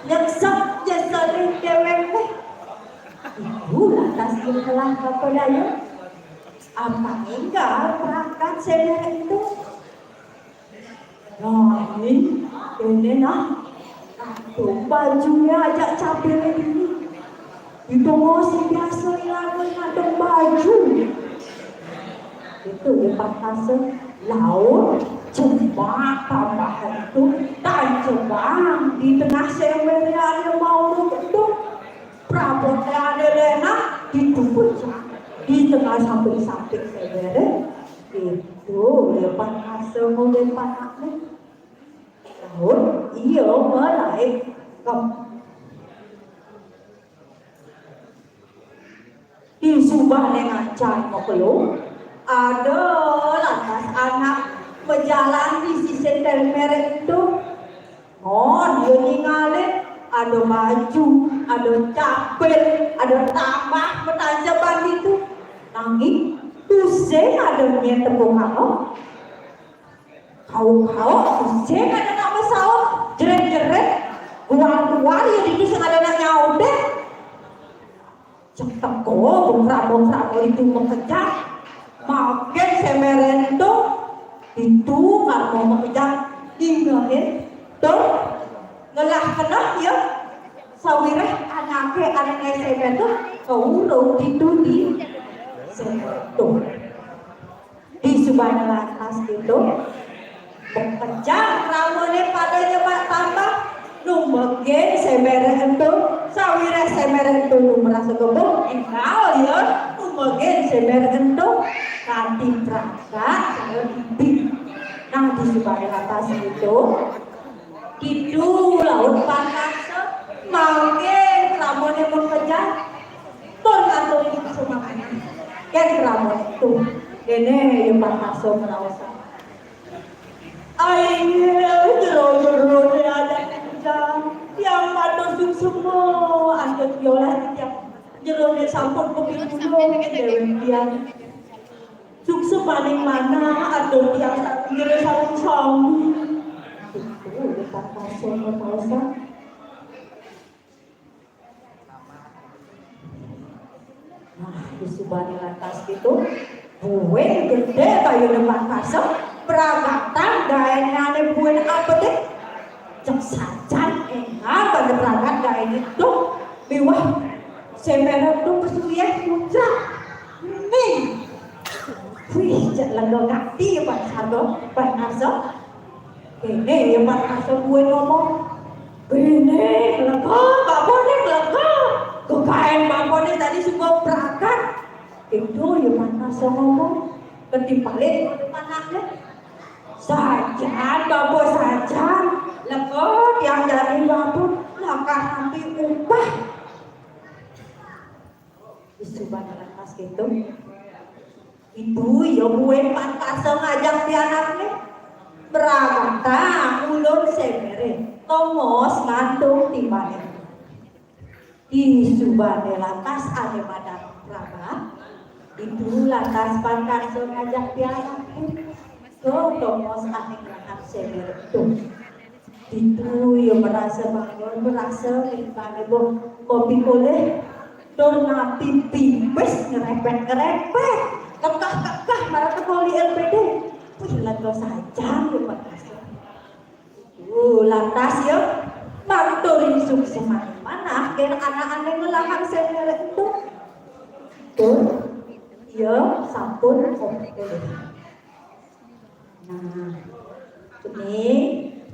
nyeksep nyeselin déwék téh. Iku lantas dikelah Bapa Daya. Apa énggal perangkat séméré ento? Nah, ini, ini nah. Kantung bajuné ajak capilé dini. Itu mah sing biasa ilangan kantung baju. Itu ya pangarsa laut, jembak tambahan itu, tancebang di tengah séméré ané mau itu. Prabot ané léna ditumput. Di tengah samping-samping sébéré, itu ya panase ngombe panakne. Laut, iya, malae. Kem. Di subane ngancan makelo, ada lantas anak bejalan di sisi témbék itu. Oh, dia ningalin ada baju, ada capil, ada tambah, betanceban gitu. Nanging, tusing ada nyén tepung apa? Kau-kau, tusing ada nak besaut, jerit-jerit, keluar-keluar ya itu sing ada nak nyaut deh. Cek teko, bongkrak-bongkrak itu makejang. Makin semeren tuh, itu karena makejang tinggalin tuh ngelah kena ya. Sawireh anake anake semer tuh keurung itu di semer tuh. Di subane lantas gitu. Makejang kramane pada nyemak tambah. Numegin semere ento, sawireh semere ento nu merasa kebong, enggal ya, numegin semere ento. Kanti pragat, saya bibi. Nang di subane lantas gitu. Gitu, laut panase, mangke kramane makejang. Tur ngatur iki semangat. Yen kramane tuh, dene ya panase meraosan. Ai, jero-jerone ada kencang. Tiang matur suksma, antuk diolah tiang jerone sampun kepitulung dewe tiang. Suksmaning manah, antuk tiang jero sarung sami. Itu, ya, panase meraosan. Nah, di subane lantas gitu, buin gede kayune Pak Kasem, pragatan gaenane buin apa deh? Cek sajan enggak pada pragat gaene tuh, miwah semere tuh pesuwian puncak. Nih. Wih, cek lega ngati ya Pak Sardo, Pak Kasem. Kene ya Pak Kasem buin ngomong. Kene, lega, bapone lega. Kegaen bapone tadi suka pragat. Itu ya Pak Kasem ngomong. Ketimpalin anaknya. Sajan, bapa sajan. Lega, tiang jani bapa. Lakar nampi upah. Isuban lantas gitu. Itu ya buin Pak Kasem ngajak pianakne. Pragatan ulun semere. Tomos ngantung timbane. Di subane lantas ane madan pragat, itu lantas Pak Kasem ngajak pianakne. Tuh, tomos ane ngangkat semere tuh. Itu ya merasa bangun, merasa timbane boh kopi koleh. Tur napi pipis ngerepet-ngerepet. Kekah-kekah marang kepala L P D. Wih, lega sajan ya Pak Kasem. Uh, lantas ya, manturi suksmane manah, gen anak-anak ngelahang semere itu. Tuh, ya, sampun komplit. Nah, ini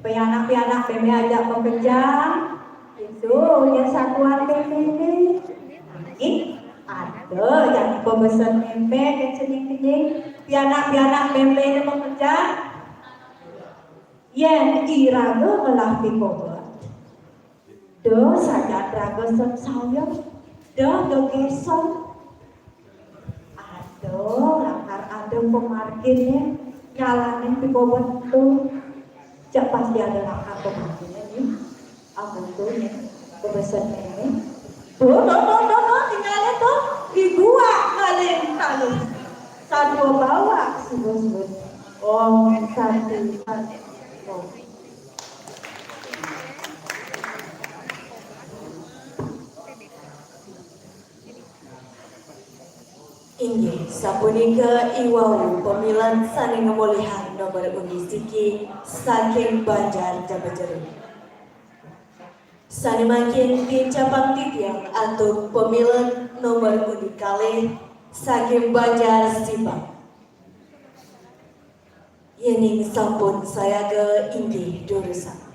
pianak-pianak meme ajak makejang. Itu, ya, satuan meme ini. Ini ada yang pemesen meme, yang cening-cening. Pianak-pianak meme ini makejang. Yen iraga ngelah pikobet, da sajan raga sing sayang, da gegesen. Ada lakar ada pemarginnya, nyalanin pikobet tu. Cak pasti ada lakar pemarginnya nih. Amun tu nih, kebesennya nih. Tuh, tuh, tuh, tuh, tuh, tinggalnya tuh. Dibuat maling talih. Sadua bawa, sebut-sebut. Om Santi, Santi, Om. Inggih, sapunika i wau pamilet sane ngamolihang nomor undi siki saking Banjar Jaba Jeruk. Sane mangkin tincapang titiang antuk pamilet nomor undi kalih saking Banjar Sibak. Yening sampun sayaga inggih durusang.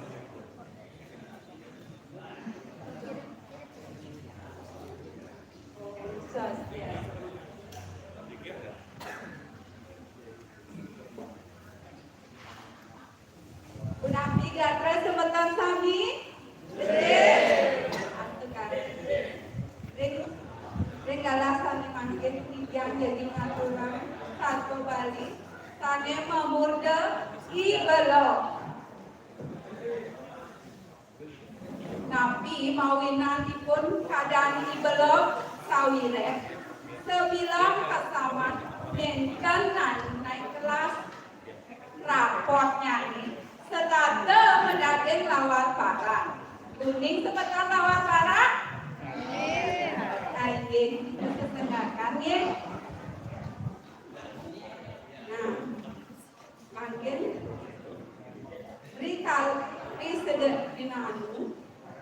Titiang jagi ngaturang sarta Bali sané mamurda I Belog. Napi mawinanipun kadang I Belog sawiréh sabilang pasaman nénten naik, naik kelas rapotnyané setata madaging lawar barat. Uning semeton lawar barat? Inggih, sesengakan nggih. Nah, mangkin rikal risedek dinanu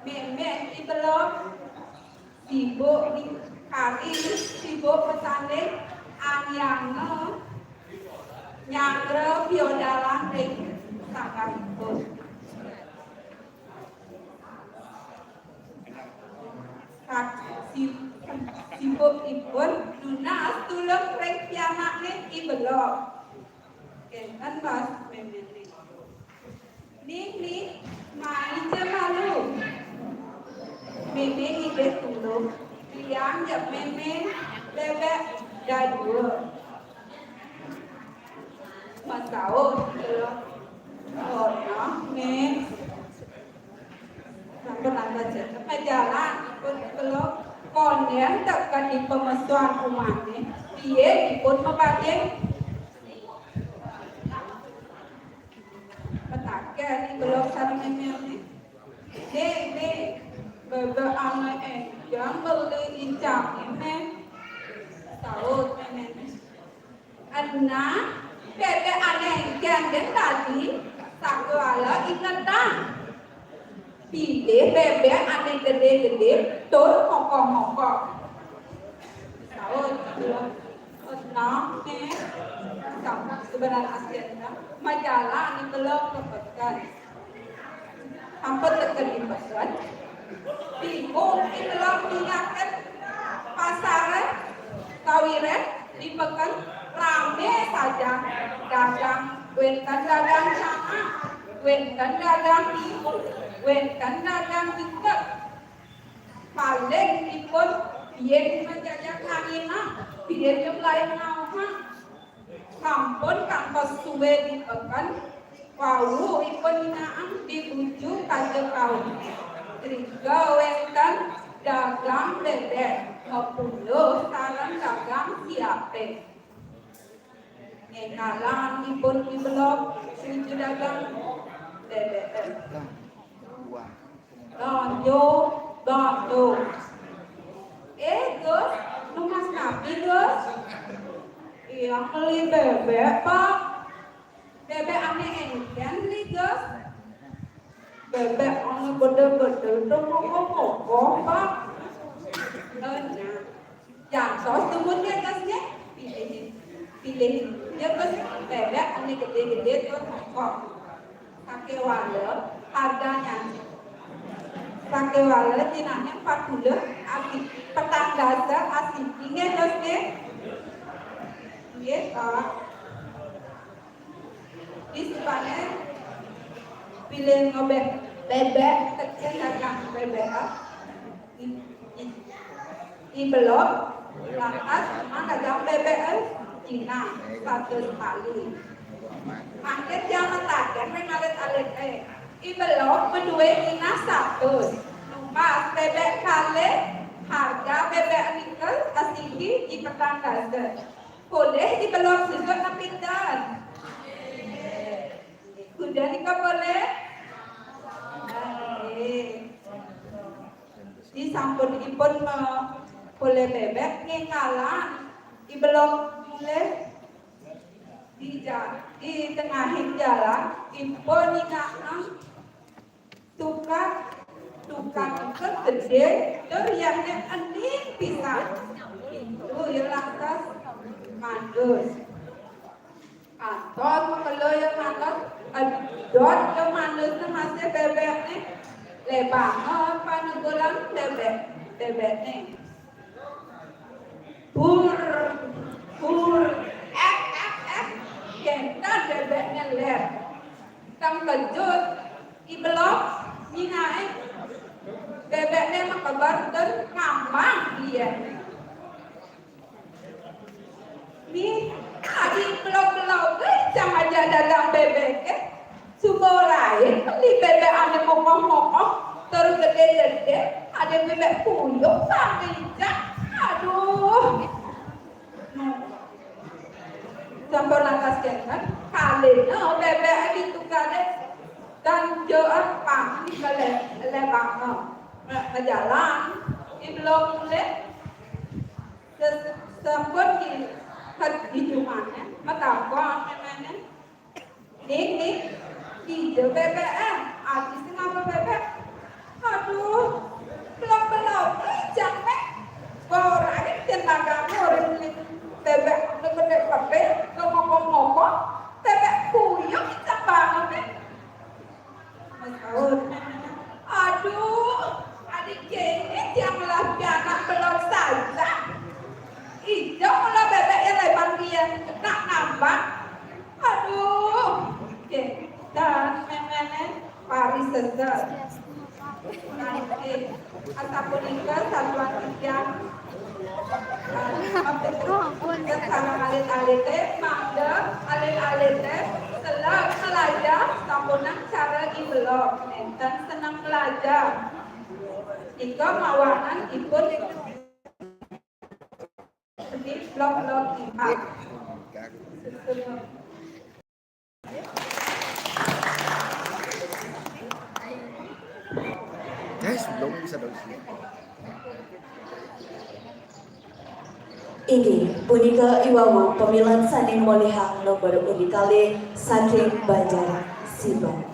mémé I Belog sibuk di kari, sibuk petanding, anggéna nyanggra piodalan ring sanggaripun. Sak-, si-, sibukipun nunas tulung ring pianakné I Belog. Kénten baos méméné. "Ning, ning, mai ja malu." Mémé ngidih tulung, "Tiang ja mémé bébék dadua." Masaut I Belog, "Oh, nah, Mé." Sampun lantas ja. Majalan ipun I Belog, kondén teka di pamesuan umahné, tiang ipun mabading. Pataken I Belog sareng méméné. "Né, né, bébék ané éngkén beli icangé, Mé." Saut méméné. "Nah, bébék ané éngkén dadi sakéwala ingetang. Pilih bébék ané gedé-gedé tur mokok-mokok." Saut I Belog. Nah, Mé, sampun sebentar asian, majalan I Belog ka peken. Sampun teka di peken, bingung I Belog ningakin pasaré, sawiréh di peken ramé saja dagang, wénten dagang canak, wénten dagang timun, wénten dagang iket. Paling ipun biin majajah nganginang, biin nyemplain ngauhang. Sampun kantos sué di peken, wau ipun nginakang di buju kaja kauné. Riga wénten dagang bébék, mapuluh sareng dagang siapé. Ngéngalang ipun I Belog, nuju dagang bébék. Lonjo, lonjo. "Eh, Gus, nunas napi, Gus?" "Iya, meli bébék, Pak." "Bébék ané éngkén, Gus?" "Bébék ané gedé-gedé tur mokok-mokok, Pak." "Oh, nah. Jantos dumun ya, Gus, ya? Pilih, pilih. Ya, Gus, bébék ané gedé-gedé tur mokok. Sakéwala harganya." "Sakéwala jinahnya empat puluh, asiki, petang dasa asiki, nggih, Gus, nggih?" "Nggih, Pak." Di sipané pilih ngobéh bébék, tekén dagang bébék. I, I, I Belog, lantas mangdagang bébék, eh, Cina, satus tali. Mangkin tiang mataken ring alit-alité. I Belog madué Cina satus. Numbas bébék kalih, harga bébék nika asiki di petang dasa. Polih I Belog susut napi ten? Kuda nika polih? Nggih. Disampun ipun ma-, polih bébék, ngéngalang I Belog mulih di ja-, di tengahing jalan, ipun ninakang tukad, tukad nika gedé, tur yahné ening pisan. Pintu ya lantas mandus. Kantos makelo ya mandus, edot ya mandusné masih bébékné. Lebanga panegulang bébék, bébékné. Bur, bur, ék, ék, ék. Kénten bébékné leb. Tengkejut, I Belog, nyinain bébékné makeber tur ngambang diéné. Bébéké, suba ora beli bébék ané mokoh-mokoh, tur gedé-gedé, ada bébék puyuh sambil ijak. Aduh. Sampun lantas kénten, kalina bébék ditu kalih dan joan pang kalih lebanga. Majalan, di belum mulih, ses-, sampun di, di jumahnya, matakon méméné. Ning, ning, dija bébéké? Adi sing ngaba bébék? Aduh, belum-belum, ijak, Mék. Boraké yen magang urip ning bébék gedé-gedé, ngemoko-moko, bébék puyuh ijak banget, Mék. Mas Aur. Aduh, adi kéné tiang ngelah pianak belum saja. Ija mula bébék ya leban biyen nak nambah. Aduh, kénten méméné pariseset. Kanggé asapunika satuan titiang. Sareng alit-alité, mangda alit-alité seleg melajah sampunang cara i belog, nénten seneng melajah. Nika mawanan ipun di blog-blog ipat. Guys, belum bisa dong. Inggih, punika i wau pamilet sané molihang nomor uni kalih saking Banjar Siban.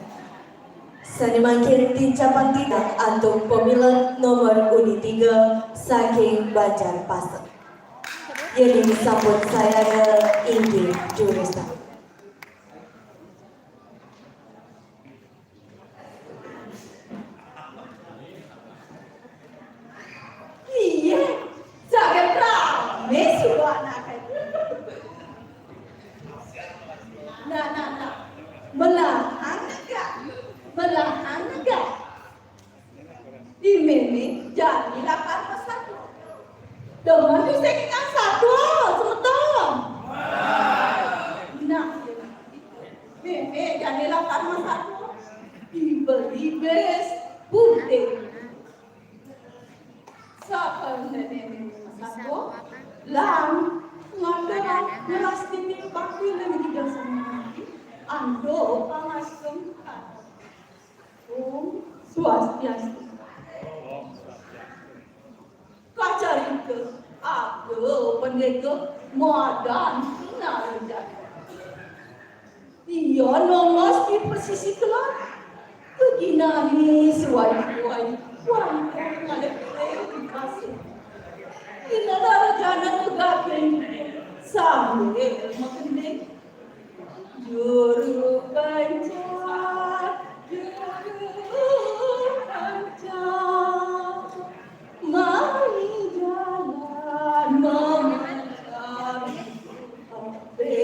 Sané mangkin tincapang titiang antuk pamilet nomor uni tiga saking Banjar Pasek. Yéning sampun sayaga inggih durusang. Iya, saget ramé suba anaké. Nah, nah, nah. Melahan enggak? Melahan enggak? Di mémé jani lakar masatua. Demen sing ingkang satua, semeton. Nah, mémé jani lakar masatua. Dibeli bis putih. Sakalih mémé masatua, lan ngaturang ngrastiti bakti ring Ida Sang Hyang Widhi, antuk pangastungkara. Om Swastiastu. Kacarita, ada pendeta madan Narajana. Ia nongos di pesisi kelod. Kaginané suwai-suwai wantah ngalih-alih di pasir. Ida Narajana ngegatin sambil magending. Juru panca, juru panca, mani jalan memancar. Be,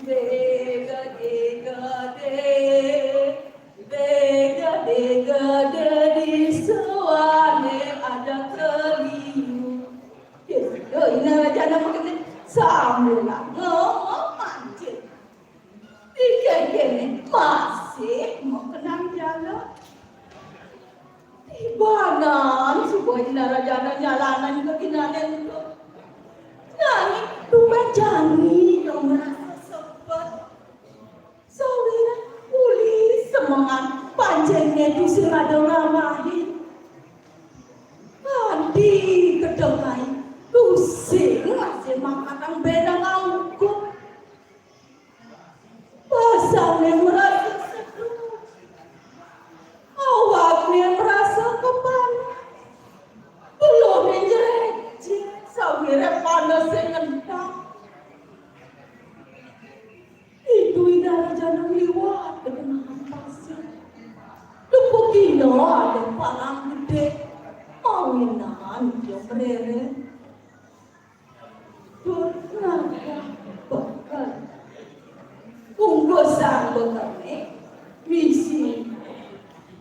be, gade, gade, be, gade, gade, di suane ada keliu. Dina Rajana makin sambil ngomong mancing. Dikene masih mau kenang jala. Tibanan suba Dina Rajana nyalanan kaginané ento. Nanging tuwéh jani yang merasa sepet. Sawiréh uli semengan pancéngé tusing rada ngamahin. Adi kedengai tusing masih makatang benang angkut. Basané merasa seduh. Awakné merasa kepanas. Beluhné njeréjér sawiréh panasé ngentak. Itu Ida Rajana ngliwat ka tengahan pasir. Tepukina ada palang gedé, mawinan ia mréré. Tur nagah bekel. Bungkusan bekelé misi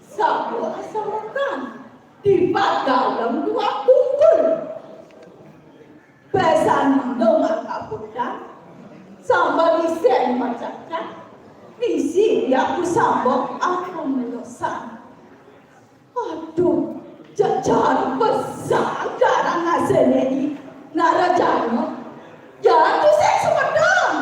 sabu asamekan, tipat dalem dua bungkul. Besan mangga makaputan, sambel isén macacah, Misi ya ku sambung aku melosan. Aduh, jejar pesan darah ngasene i Narajana. Ya tu saya semedang.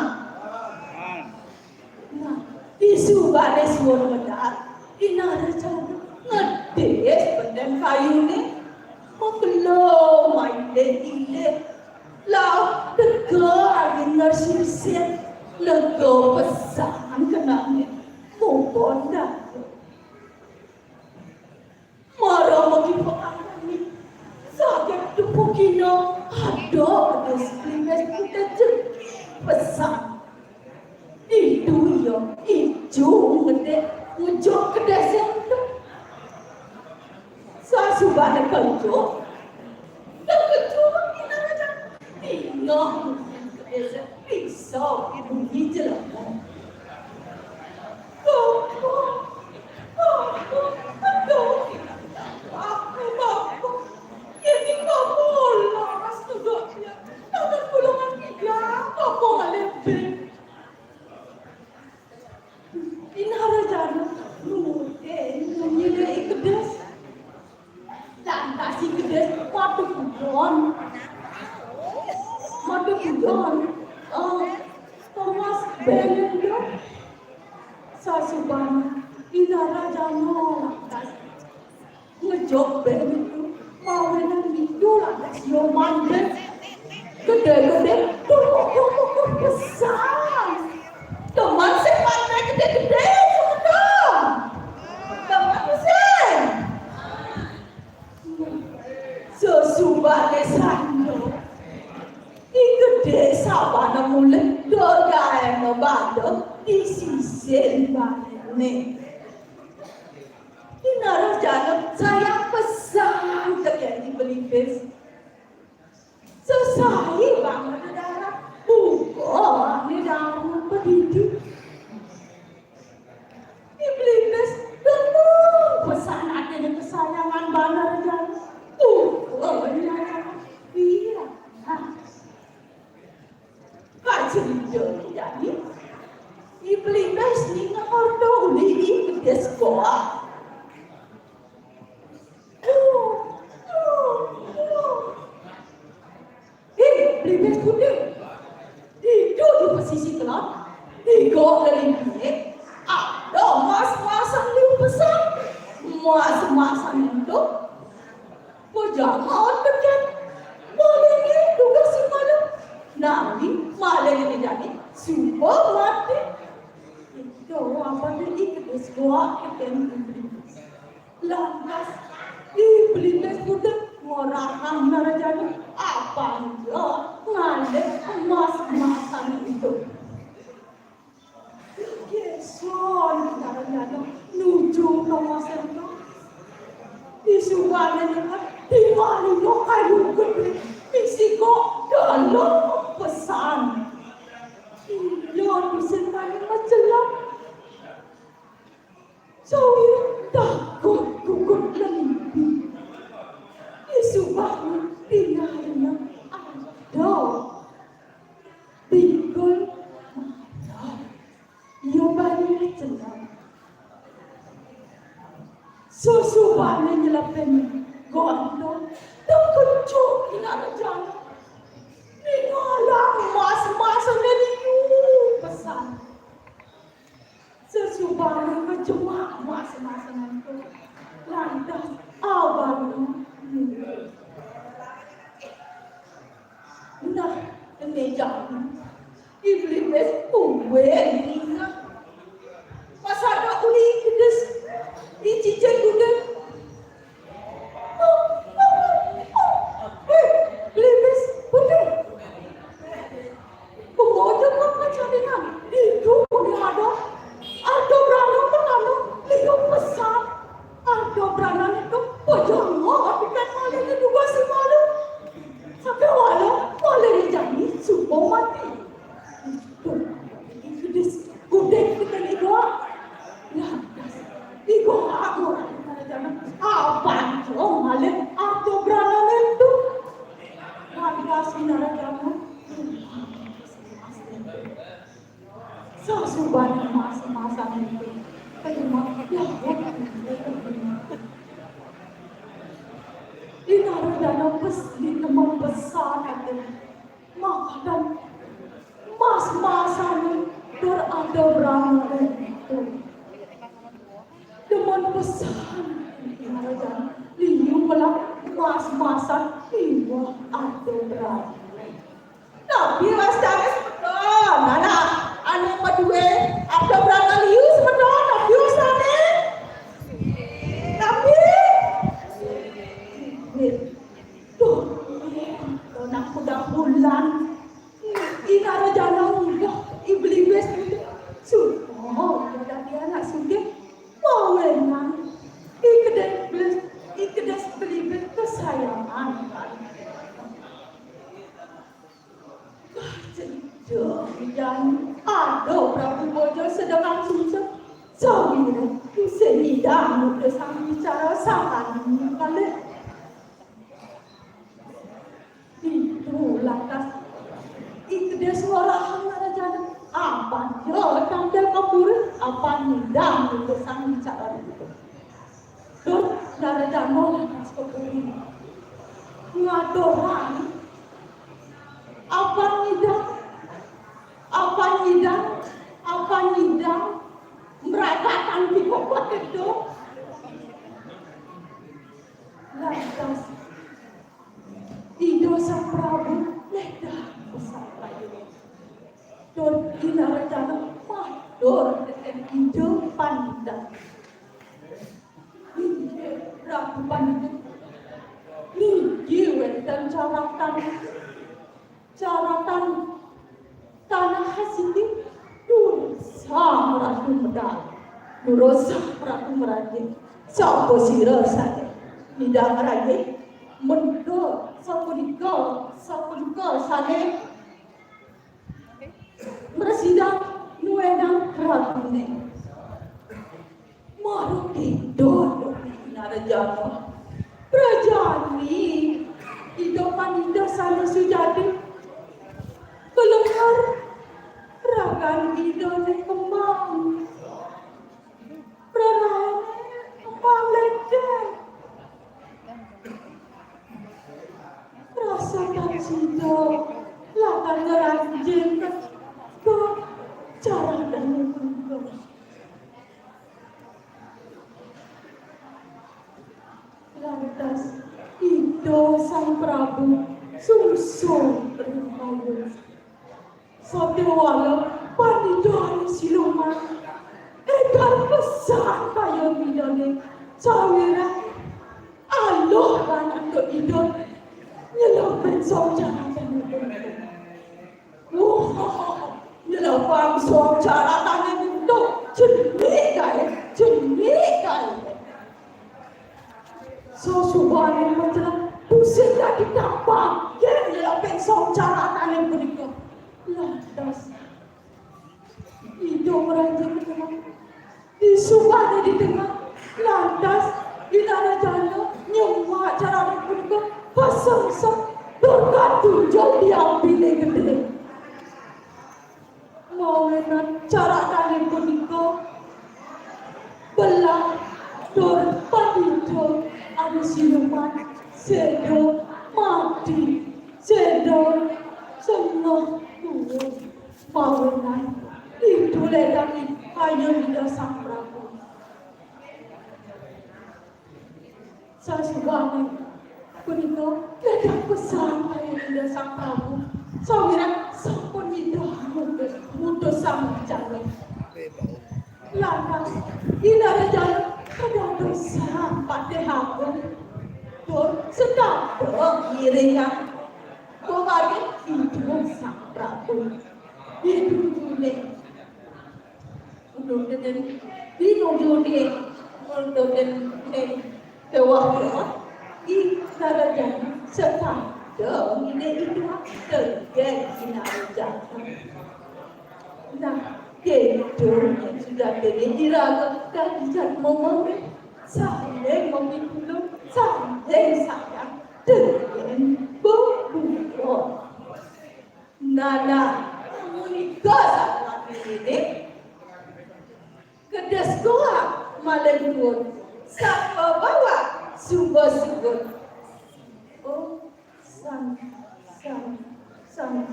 Nah, di subane suwun medal, i Narajana ngedis benden kayune, makelo maile-ile. Lah, teka angin ngersir-sir, lega pesan kenane, mupon dah. Mara magi pekakane, saget tepukina, ada kedis klimes putih jengking pesan. Ditu ia ijo ngedek ngejok kedis ento. Sasubane kejok, terkejut Ina Raja. Tinggal mungkin kedis bisa bunyi jelema. Bapa, Bapa, aduh, Bapa, Bapa. Ini Bapa laras duduknya. Tangan golongan tiga, Bapa ngalih. Ina Rajana, rutin, nyilih kedis. Lantas si kedis mata pujon. Mata pujon. Eh, Thomas Belendo. Sasuban Ina Rajana lantas ngejok Belendo. Mawinan ditu lantas ia mandeg. Gede-gede, tuh, tuh, tuh, tuh, besar. Teman sing mandeg gede-gede, sudah. Teman sing. Sesubane sandok. Ing gedhe sabana mulih dol gaena bada di sisin balene. Ina Rajana sayang pesan tekeni Belibis. Sesai banget darat, uga ane darat pedidi. Iblis, gelem pesan atene kesayangan banar jani. Uh, oh, iya, iya. Nah. Kacerita jani. Iblis ningeh orta uli iblis goa. Eh, Blimbing Putih. Ditu di pesisi kelod, di gok lelimpie, ada mas-masan liu pesan. Mas-masan ento, pejama teken. Malinge tugas si maling. Nanging malinge jani suba mati. Ento apa tadi kedis goa teken Blimbing. Lantas, Iblis Putih ngorahang Narajana, apang ja ngalih emas-emasan ento. Geson Narajana nuju ka emas ento. Disubane nyekel, tingalina kayu gedhe, misi gok dalem pesan. Iya, tusing kayu macelep. Sawira takut gugut lembi. Isuk bangun tingalina ada. Bingkul mata. Iya bani cengang. Susubane nyelepin gondong. Tekejut Ina Rajana. Ningalang mas-masane liu pesan. Sesubane majemak mas-masan ento. Lantas abana nurut. Nah, ene jani Iblis kuwe ningeh. Pas ada uli kedis, icicing kuda. Heh, Blimbing Putih. Pemojok kok kejadian? Itu udah ada. Ada beranak pertama, liu pesan. Ada beranak itu pejama, bukan maling juga si malu. Sampai walau, maling jadi suka mati. Tuh, Iblis, gudeg kita nih, Dok. Lantas, iku aku ora rencana jaman. Abang dong ngalih arto brana nentu. Lantas, minara jaman. Sasuban mas-mas Terima, ya, ya. Ina Rajanah pes, di teman besar kata. Makanan mas-masan berada berana itu. Teman besar Ina Rajanah liu melak mas-masan iwah ada berana. Tapi wastane semeton, anak anu madue, ada berana liu semeton, tapi wastane. Tapi, duh, anak udah bulan. Ina Rajanah udah ibeli bes. Sudah, udah dia anak sugih. Mawenan. Ikedes, ikedes beli bes kesayangan. Kacedeng, jan ada Prabu Bojo sedengah susah. Sawire sing nyidang muda sang bicara sang anu kalih. Ditu lantas ikedes ngorahang Narajana. Apan ja tampil ka puri, apan nyidang muda sang bicara. Tur Narajana lantas ka puri. Ngaturang. Apan nyidang, apan nyidang, apan nyidang, mragatan pikokot itu. Lantas, Ida Sang Prabu ledang pesan kayun. Tur Ina Rancana matur teken Ida Pandita. Inggih, Ratu Pandita. Niki wenten caratan, caratan tanah asiki. Durusang Ratu medal. Durusang Ratu meraja. Sapa sira sane? Ida meraja. Mendha sapunika, sapunika sane mrasidang nuenang ratune. Marang Ida Narajana. Prajani Ida Pandita sane sujati. Kelengar ragan Idane kembang. Praraine kembang ledek. Rasa kacida lakar ngranjing ka carane punika. Lantas Ida Sang Prabu sungsung ring kayun. Satriwala Pandita Siluman edar pesan kayun Idane, sawiréh aluh antuk Ida nyelebin song caratan. Wah, nyelebang song caratane ento, cenik kae, cenik kae. Sasubané menjelang, tusing dadi tapak, yén nyelebin song caratane punika. Lantas, Ida meraja menjelang. Di subané di tengah, lantas Ina Rajana nyemak carane punika, pasengsem, tur katunjuk di abine gedhe. Mawinan caratane punika, belah tur pandita anu siluman, seda mati, seda sengeh tuwuh. Mawinan itu ledang kayun Ida Sang Prabu. Sasubané punika ledang pesan kayun Ida Sang Prabu. Sawiréh sampun nidih mutus, mutus sang raja. Lantas, Ida Rajana kadadosang patih agung. Tur setata ngiringang pemagih Ida Sang Prabu. Ida Rajana. Uduh deden, pinuju di, uduh deden, eh, kewah-kewah, i sarajana setata ngine itu tegeh ina rejana. Nah, keto sudah dene diraga dan dijak momong, saling mengitulung, saling sayang, dengan berdua. Nah, nah, punika salah ini. Pedes goa malih tuun, satua bawa suba-suba. Oh, sang, sang, sang.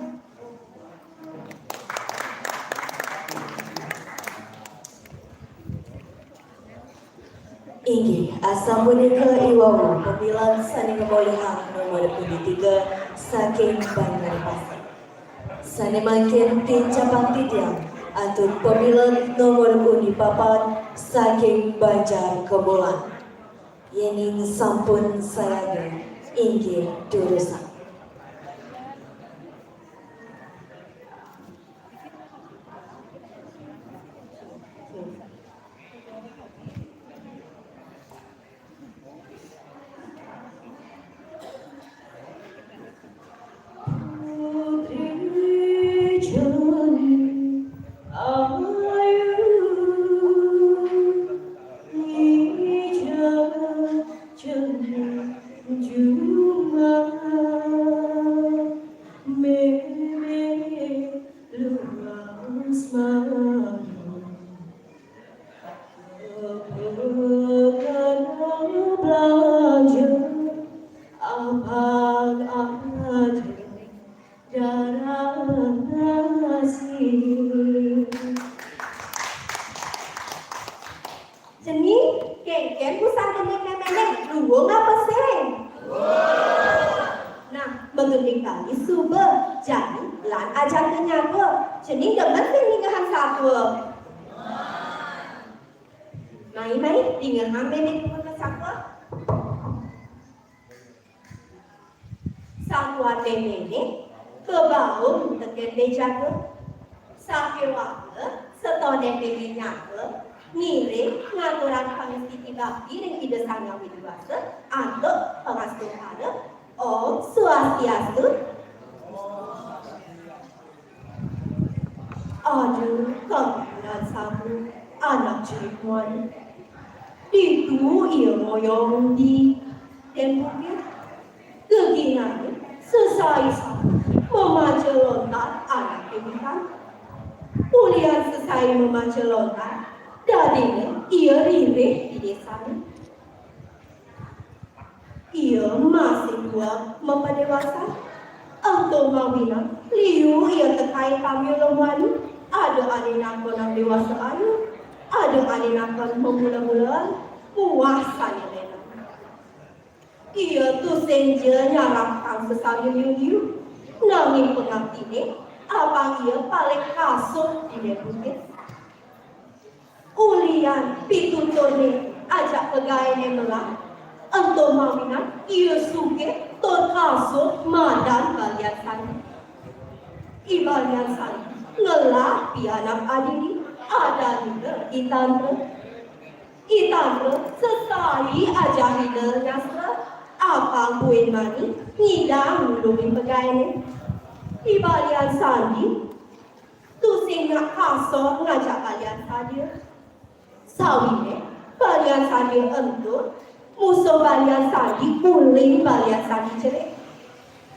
Inggih, asapunika i wau pamilet sane ngamolihang nomor undi tiga saking Banjar Pasir. Sane mangkin tincapan titiang antuk pamilet nomor undi papat saking Banjar Kembulan. Yening sampun sayaga, inggih durusang. Cening, kenken busan gending memene, luung apa sing? Nah, magending kali suba, jani lan ajaka nyaga. Cening demen sing ningehang satua? Mai, mai, dingehang meme tuun masatua. Satuan memene kabaung teken bejaga. Sakewaga setone meme nyaga, ngiring ngaturang pangastiti bakti ring Ida Sang Hyang Widi Wasa antuk pangastungkara, Om Swastiastu. Ada kawinan sabu anak jerih muani. Ditu ia ngoyong di den bukit. Geginane sesai sabu mamaca lontar anake wikan. Ulian sesai mamaca lontar, dadine ia ririh di desane. Ia masih dua mapadewasa. Ento mawinan liu ia tekain pamiula muani. Ada ane nakonang dewasa ayu, ada ane nakon mamula-mulaan, muah sane lenan. Ia tusing ja nyarapang sesaliu-liu, nanging pangaktine apang ia paling kasuk di debute. Ulian pituturne ajak pagaene melah, ento mawinan ia sugih tur kasuk madan Balian Sandi. I Balian Sandi ngelah pianak adiri, adanina I Tantra. I Tantra sesai ajahina nyastra, apang buin mani ngidang nulungin pagaene. I Balian Sandi tusing nak kasor ngajak Balian Sadia. Sawine Balian Sadia ento, musuh Balian Sandi uling Balian Sandi jerit.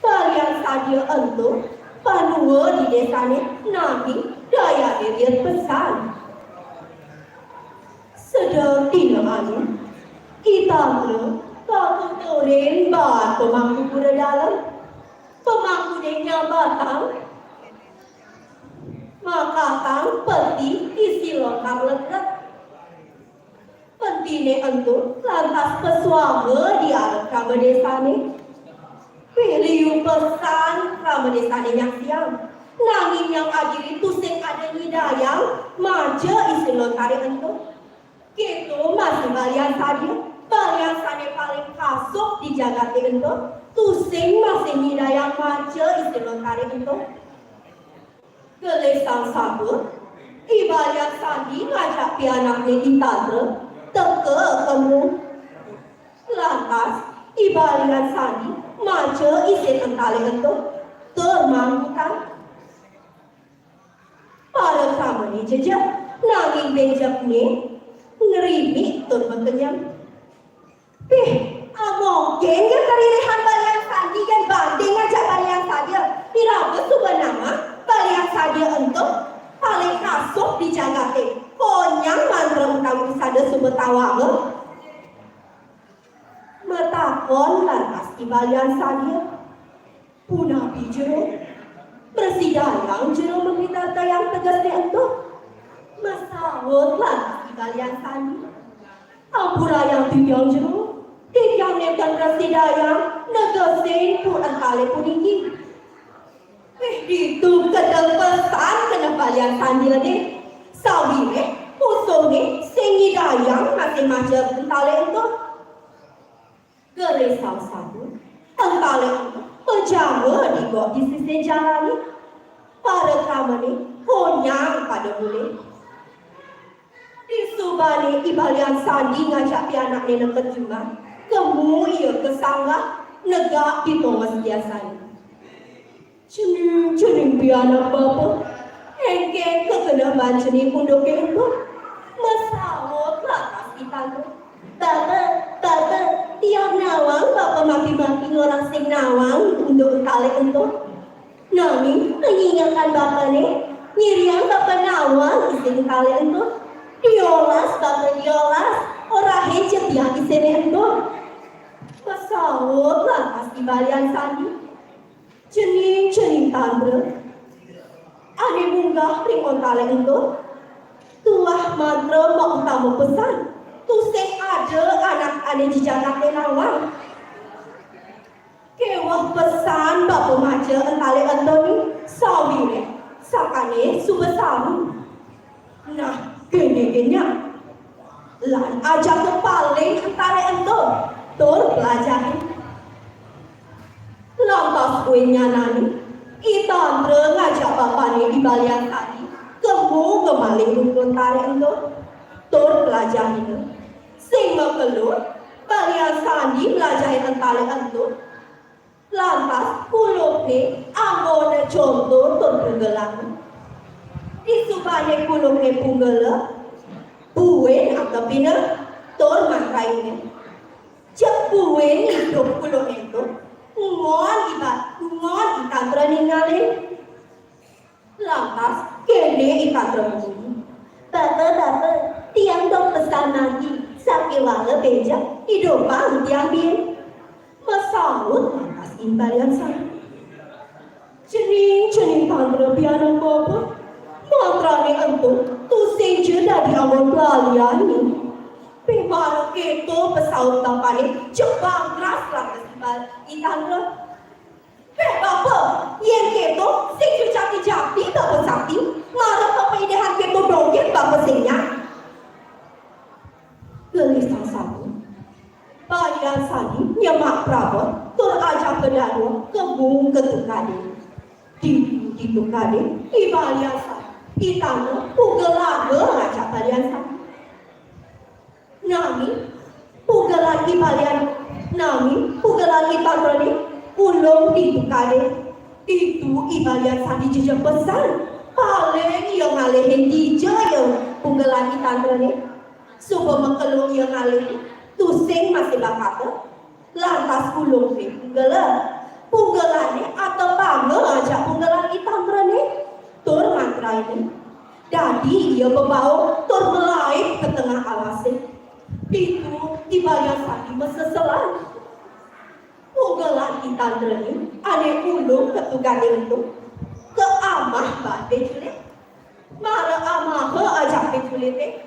Balian Sadia ento panua di desane, nanging dayane liat pesan. Sedek dina anu, I Tantra katuturin baat pemangku pura dalem. Pemangkune nyambatang, makatang peti isi lontar ledret. Petine ento lantas pasuanga di arep krama desane. Pih liu pesan krama desane nyaksiang, nanging nyang adiri tusing ada nyidayang maca isi lontare ento. Keto masih Balian Sadia, Balian sane paling kasuk di jagate ento, tusing masih nyidayang maca isi lontare ento. Gelisang sampun, I Balian Sandi ngajak pianakne I Tantra teka ka embung. Lantas, I Balian Sandi maca isin lontare ento tur manggutan. Parakramane jejeh, nanging bejepne ngrimik tur makenyem. Pih, amokin ja karirihan Balian Sandi yen banding ngajak Balian Sadia. Iraga suba nangah Balian Sadia ento paling kasuk di jagate. Konyang mantra Balian Sandi. Punapi jero? Mrasidayang jero mapidartayang tegesné ento? Masaut lantas I Balian Sandi. Ampurayang titiang jero, titiang nénten mrasidayang negesin pu-, entalé puniki. Wih, ditu kedel pesan keneh Balian Sandiné. Sawiréh musuhné sing nyidayang masih maca entalé ento. Gelisang satu, entalé ento majangga di gok di sisih jalané. Para kramané konyang pada mulih. Disubané I Balian Sandi ngajak pianakné neked jumah, kemu ia ka sanggah negak di tongos biasané. Cening-cening pianak bapa, éngkén kekeneh baan cening unduké ento? Masaut lantas I Tantra. Bapa, bapa, tiang nawang bapa mapi-mapi ngorahang sing nawang unduk entalé ento. Nanging pangingekan bapané, nyiriang bapa nawang isiné entalé ento. Diolas bapa diolas, orahin ja tiang isiné ento. Masaut lantas I Balian Sandi. Cening-cening tantra ané munggah ring entalé ento, tuah mantra mautama pesan, tusing ada anak ané jejagaté nawang. Kéweh pesan bapa maca entalé ento ni, sawiréh sakané suba saru. Nah, kéné kéné. Lan ajaka paling entalé ento, tur pelajahin. Lantas buin nyanané, I Tantra ngajak bapané I Balian Sandi, kemu ngemalih buku entalé ento, tur pelajahin. Sing makelo, Balian Sandi melajahin entalé ento, lantas kulukné anggona conto tur punggelan. Disubané kulukné punggela, buin atepina tur mantraina. Jeg buin ngidup kulukné ento, ngon I Ba-, ngon I Tantra ningalin. Lantas, kéné I Tantra munyi. Bapa, bapa, tiang dong pesan mati, sakéwala bénjang, idupang tiang buin. Masaut lantas I Balian Sandi. Cening, cening tantra pianak bapa, mantrané ento, tusing ja dadi anggon pelaliané. Pemara kéto pesaut bapané, jeg bangras lantas I Ba-, I Tantra. Héh, bapa, yén kéto, sing ja jati-jati bapa sakti, mara pepidahan kéto dogén bapa sing nyak. Gelisang satu. Balian Sandi nyemak prabot, tur ajaka dadua kemu ka tukadé. Di, di tukadé, I Balian Sandi, I Tantra, pugelaga ngajak Balian Sandi. Nami, pugelan I Balian, nami, pugelan I Tantrané, ulung di tukadé. Ditu I Balian Sandi jejeh pesan, paling ia ngalihin dija ia pugelan I Tantrané. Suba makelo ia ngalihin, tusing masih bakata. Lantas ulungné punggela. Punggelané atepanga ajak punggelan I Tantrané, tur mantraina. Dadi ia bebaug tur malaib ka tengah alasé. Ditu I Balian Sandi maseselan. Punggelan I Tantrané ané ulung ka tukadé ento, kaamah baan béjulé. Mara amaha ajak béjulé,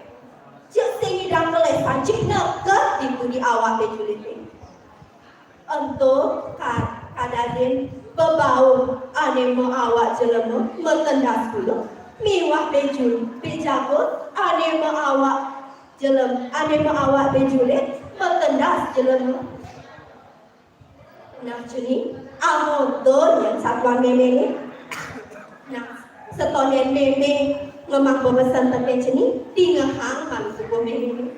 jeg sing nyidang kalesan jeg neked ditu di awak béjulé. Ento ka-, kadadin bebaug ané maawak jelema matendas kuluk, miwah béjul-, béjago ané maawak jelem-, ané maawak béjulé matendas jelema. Nah, cening, amoto nyen satuan méméné. Nah, setonén mémé ngemang pepesen tekén cening, dingehang malu pupuh méméné.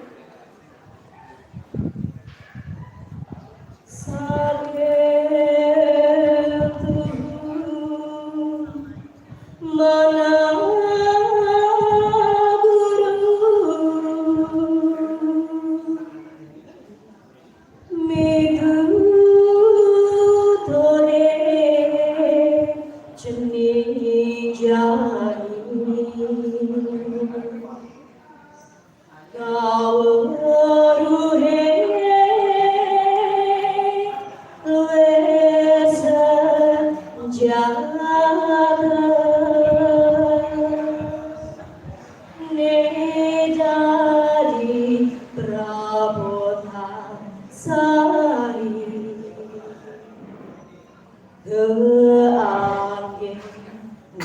Saking tuhu manah guru midu tone cening jani. Kaweruhe luwih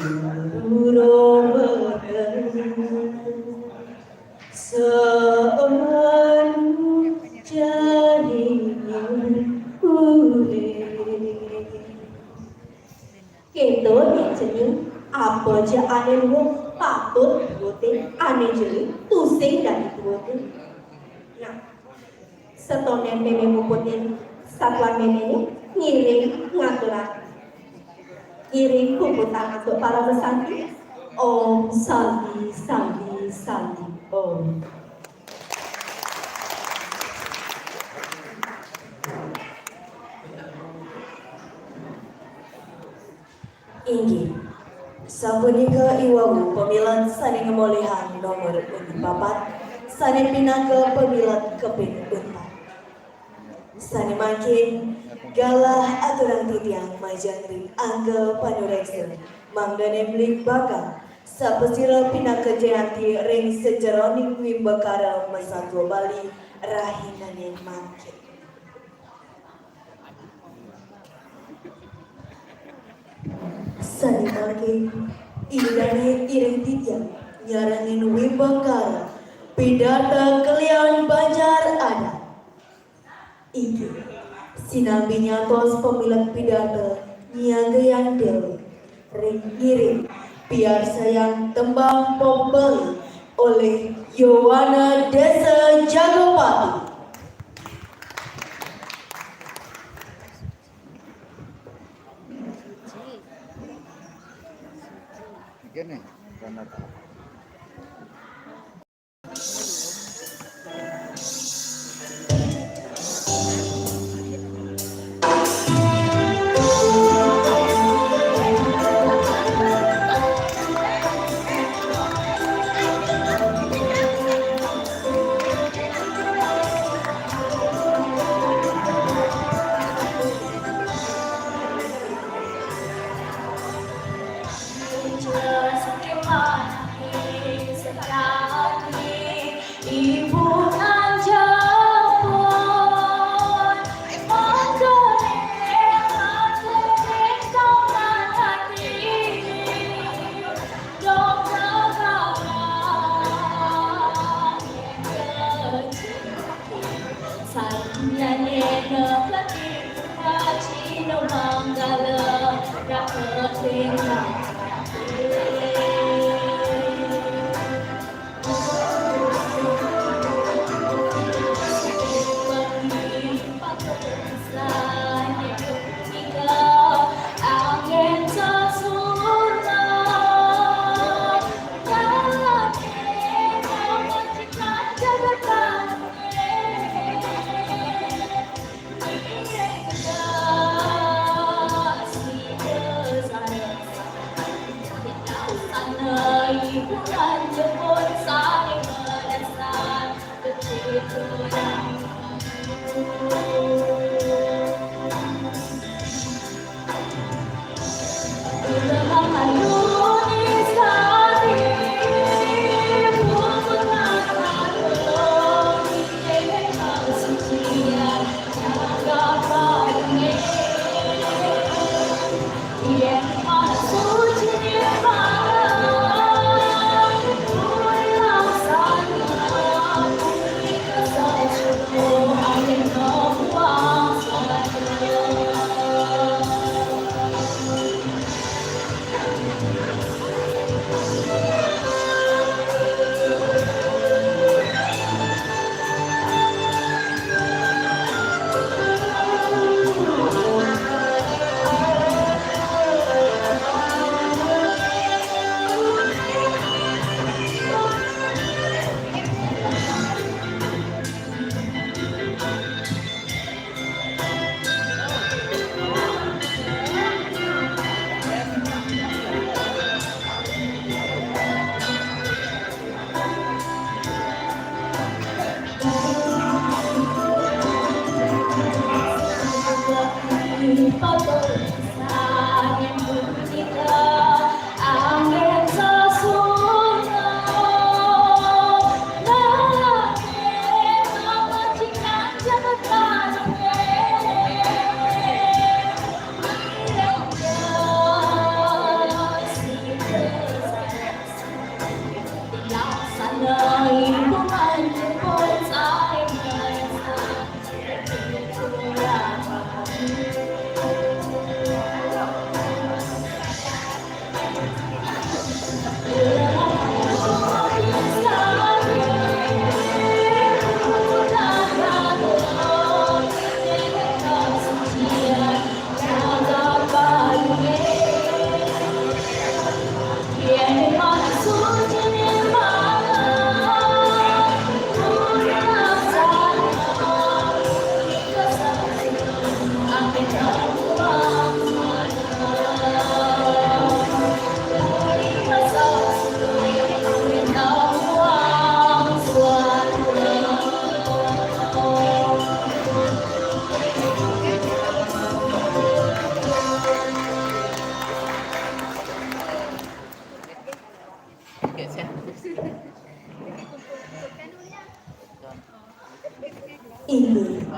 Pura meken saanu jani ulih. Kéto né, cenah, apa ja ané luh patut nurutin, ané jeli tusing dadi turutin. Nah, satonden mémé muputin satuan méméné, ngiring ngaturang. Ngiring puputang antuk parama santi. Om Santi, Santi, Santi, Om. Inggih. Sapunika i wau pamilet sané ngamolihang nomor untat papat, sané pinaka pamilet kaping untat. Sané mangkin galah aturang titiang majeng ring angga panuréksa, mangdané mlibakang sapasira pinaka jayanti ring sajeroning wimbakara masatua Bali rahinané mangkin. Sané mangkin, Ida dané ngiring titiang nyarengin wimbakara pidarta kelian banjar adat. Inggih, sinambi nyantos pamilet pidarta nyiagayang Déwi ring ngiring piarsayang tembang pop Bali olih Yowana Désa Jagapati. Gini, karena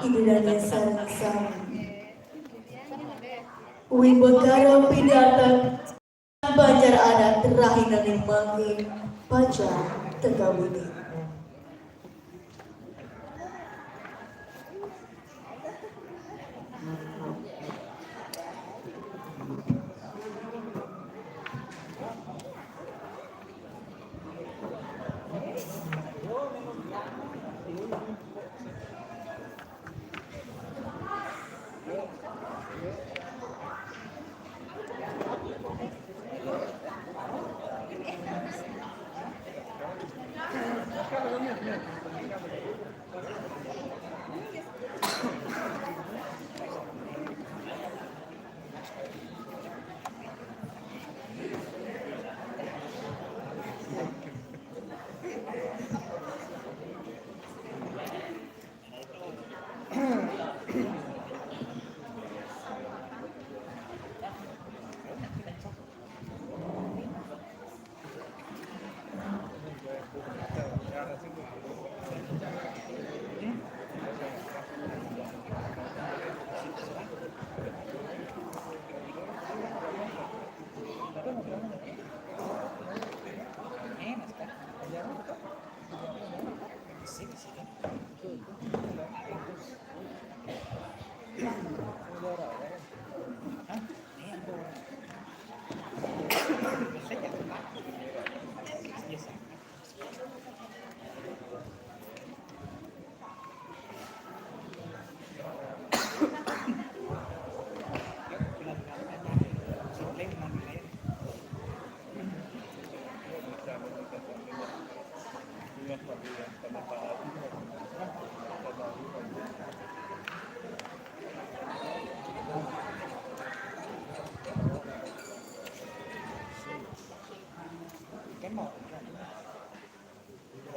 Dina sareng sami. Wimbakara pidartan Banjar adat rahinaning mangkin pacang teka widi.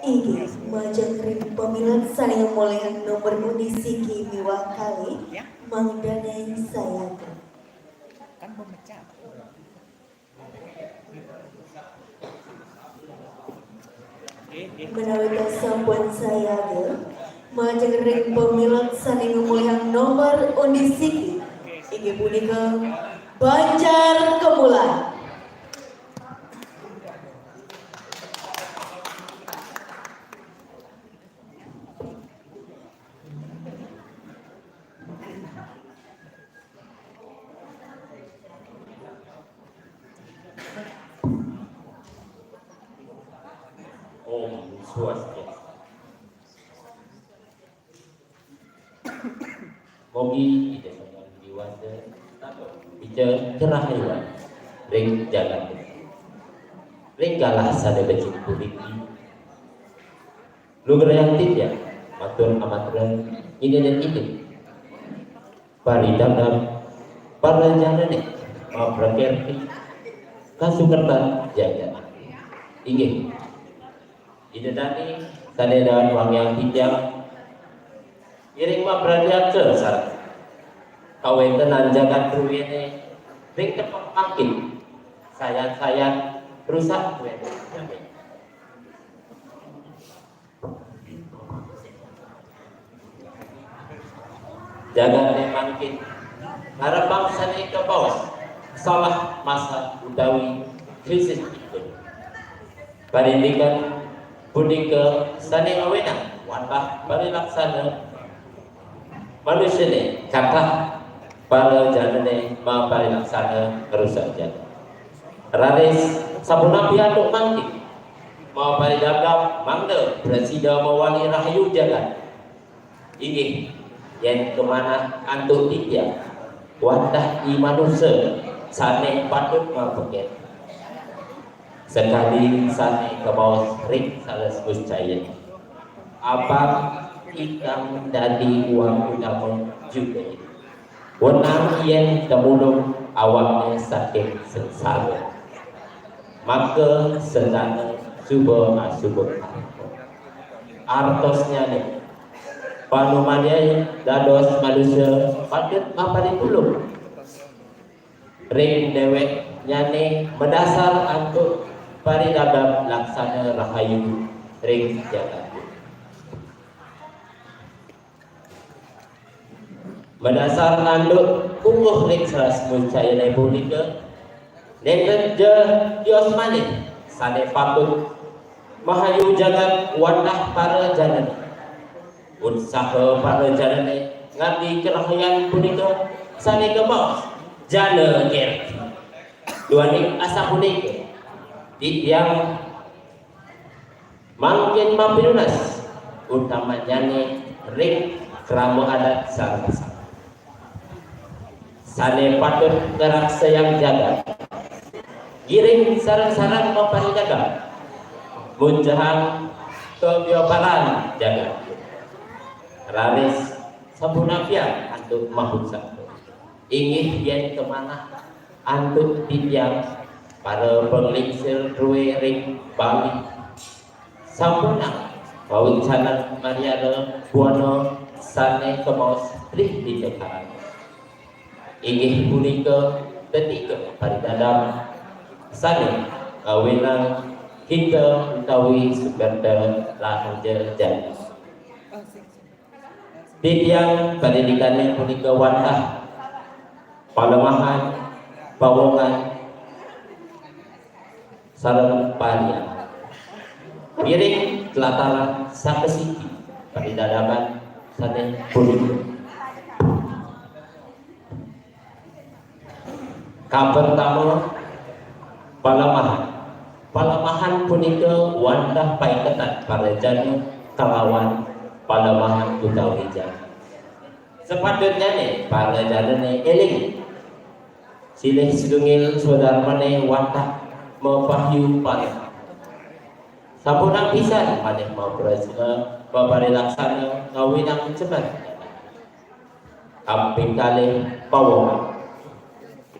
Inggih, majeng ring pamilet sané ngamolihang nomor undi siki miwah kalih, mangdané sayaga. Menawi sampun sayaga, majeng ring pamilet sané ngamolihang nomor undi siki, inggih punika Banjar Kemulan. Om Swastiastu. Mugi Ida Sang Hyang Widhi Wasa dados pica cerah liwat ring jagat ring galah sané becik puniki. Lugrayang titiang matur amanten indik-indik paridabdab para janané maprakerti kasukertan jagat. Inggih. Ida dané sané dahat wangiang titiang ngiring mapradiaksa sareng kawéntenan jagat druéné ring tepek mangkin sayan-sayan rusak kuwénten jami. Jagaté mangkin ngarembak sané kabaos salah masa utawi krisisipun. Parindikan punika sané awenang wantah parilaksana manusiané kathah para janané maparilaksana ngrusak jagat. Raris sapunapi antuk mangkin maparidabdab mangda prasida mawali rahayu jagat. Inggih, yén kamanah antuk titiang, wantah i manusa sané patut mapeken. Sakadi sané kabaos ring Saleskuscaya. Apang ikang dadi uang utama juga. Wenang yén tumulung awakné saking sengsara. Maka sendana suba asuba. Artosnyané, panumadya dados manusa patut maparitulung ring déwéknyané madasar antuk paridabdab laksana rahayu ring jagat. Madasar antuk kukuh ring saras mucayane punika, nenten ja tios malih sane patut mahayu jagat wantah para janane. Utsaha para janane ngardi karahayan punika sane kemaos jana kerti. Duaning asapunika, titiang mangkin mapinunas, utamanyane ring krama adat sareng sami sane patut ngraksayang jagat. Ngiring sareng-sareng maparitaga, munjahang kabiobaran jagat. Raris sampun apian antuk mahut sabda. Inggih yen kamanah antuk titiang para panglingsir drue ring Bali. Sampunang pawicana mariana buana sane kemaos trih dija karana. Inggih punika tetiga paridadam sane kawenang kita utawi sukerta lahaja jani. Titiang padidikane punika wantah palemahan, pawongan, sareng parian. Ngiring tlatara sakasiki paridadaman sane punika. Kapertama, palemahan. Palemahan punika wantah paiketan para jana kalawan palemahan utawi jana. Sapatutnyane para janane eling. Silih sinunggil swadarmane wantah mapahiu paling. Sampunang pisan maneh maprasna, maparilaksana ngawinang cemer. Kaping kalih, pawongan.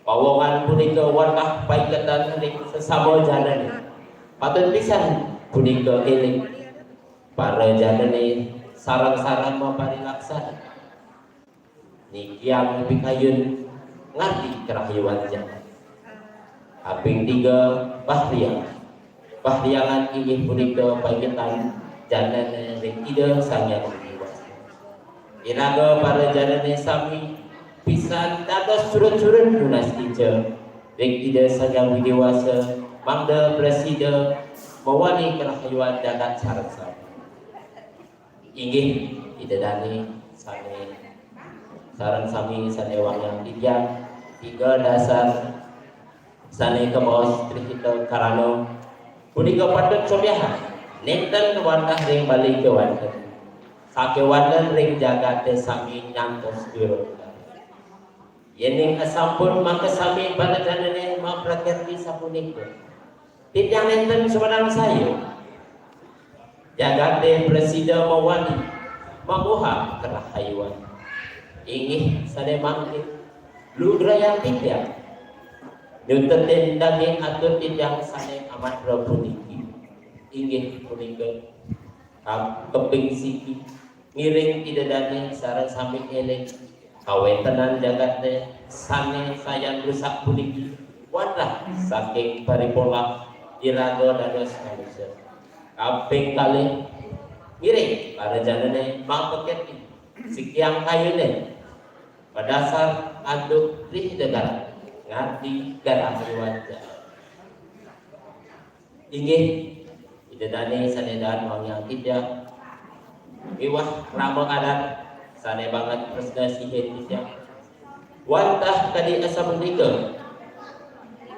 Pawongan punika wantah paiketan ring sesama janane. Patut pisan punika eling. Para janane sareng-sareng maparilaksana. Niki anggé pikayun ngardi karahayuan jagat. Kaping tiga, pahriangan. Pahriangan inggih punika paiketan janane ring Ida Sang Hyang Widi Wasa. Iraga para janane sami pisan dados surud-surud nunas ica ring Ida Sang Hyang Widi Wasa, mangda prasida mawali karahayuan jagat sareng sami. Inggih, Ida Dane sane sareng sami sane wangiang titiang, tiga dasar sane kemaos Trihita Karana punika patut sobyahang nenten wantah ring Bali kewanten, sakewanten ring jagate sami nyantos durung. Yening asampun makasami para janane maprakerti sapunika, titiang nenten sumedang saya. Jagate prasida mawali mamuha karahayuan. Inggih sane mangkin lugrayang titiang nyutetin daging atur titiang sane amatra puniki. Inggih punika, kaping siki, ngiring Ida Dane sareng sami eling kawentenan jagate sane sayan rusak puniki, wantah saking paripolah iraga dados manusa. Kaping kalih, ngiring para janane mapakerti sikiang kayune madasar antuk Trihita Karana ngardi karahayuan jagat. Inggih, Ida Dane sane daan wangiang titiang miwah rama adat sane banget tresna sihin titiang. Wantah kadi asapunika,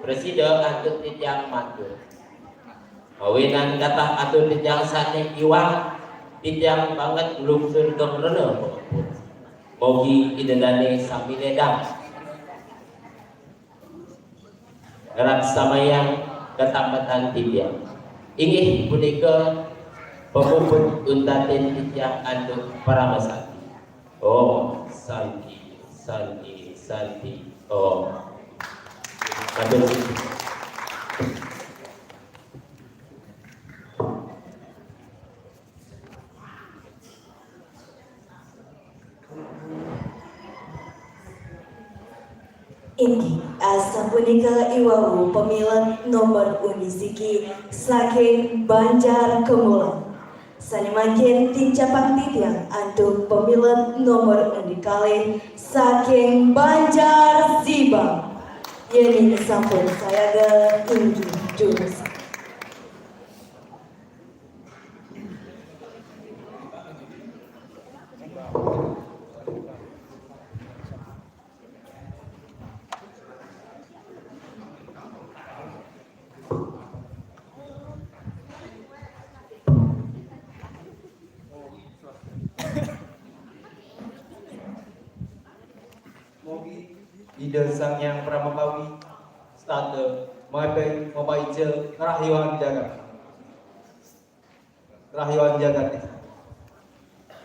prasida antuk titiang matur. Awinan katah atur titiang sane iwang, titiang banget nglungsur geng rena pangapura. Mogi Ida Dane sami ledang ngrasmayang katampetan titiang. Inggih punika pamuput untatin titiang antuk paramasanti. Om Santi, Santi, Santi, Om. Matur suwun. Inggih, asapunika iwau pamilet nomor undi siki saking Banjar Kemulan. Sane mangkin tincapang titiang antuk pamilet nomor undi kalih Saking Banjar Zibang. Yeni sampun saya inggih durus. Mugi Ida Sang Hyang Parama Kawi setata mapai mapaija karahayuan jagat. Karahayuan jagat.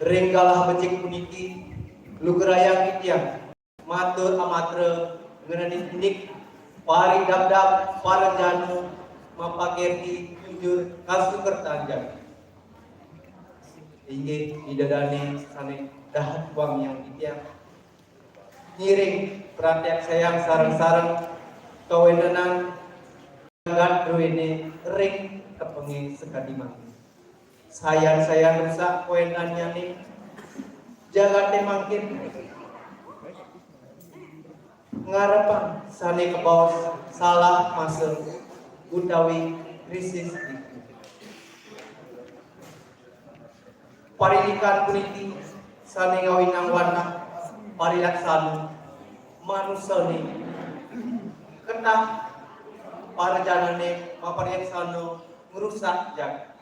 Ring galah becik puniki, lugrayang titiang matur amatra ngenenin indik paridabdab parajana mapakerti jujur kasukertan jagat. Inggih Ida Dane sane dahat wangiang titiang. Ngiring pratyaksayang sareng-sareng kawentenan jagat druene ring tepenge sakadi mangkin. Sayan-sayan rusak kawentenannyane jagate mangkin ngarepang sane kabaos salah masa utawi krisis. Parindikan puniki sane ngawinang wantah parilaksana manusane ketah parajanane maparilaksana ngrusak jagat.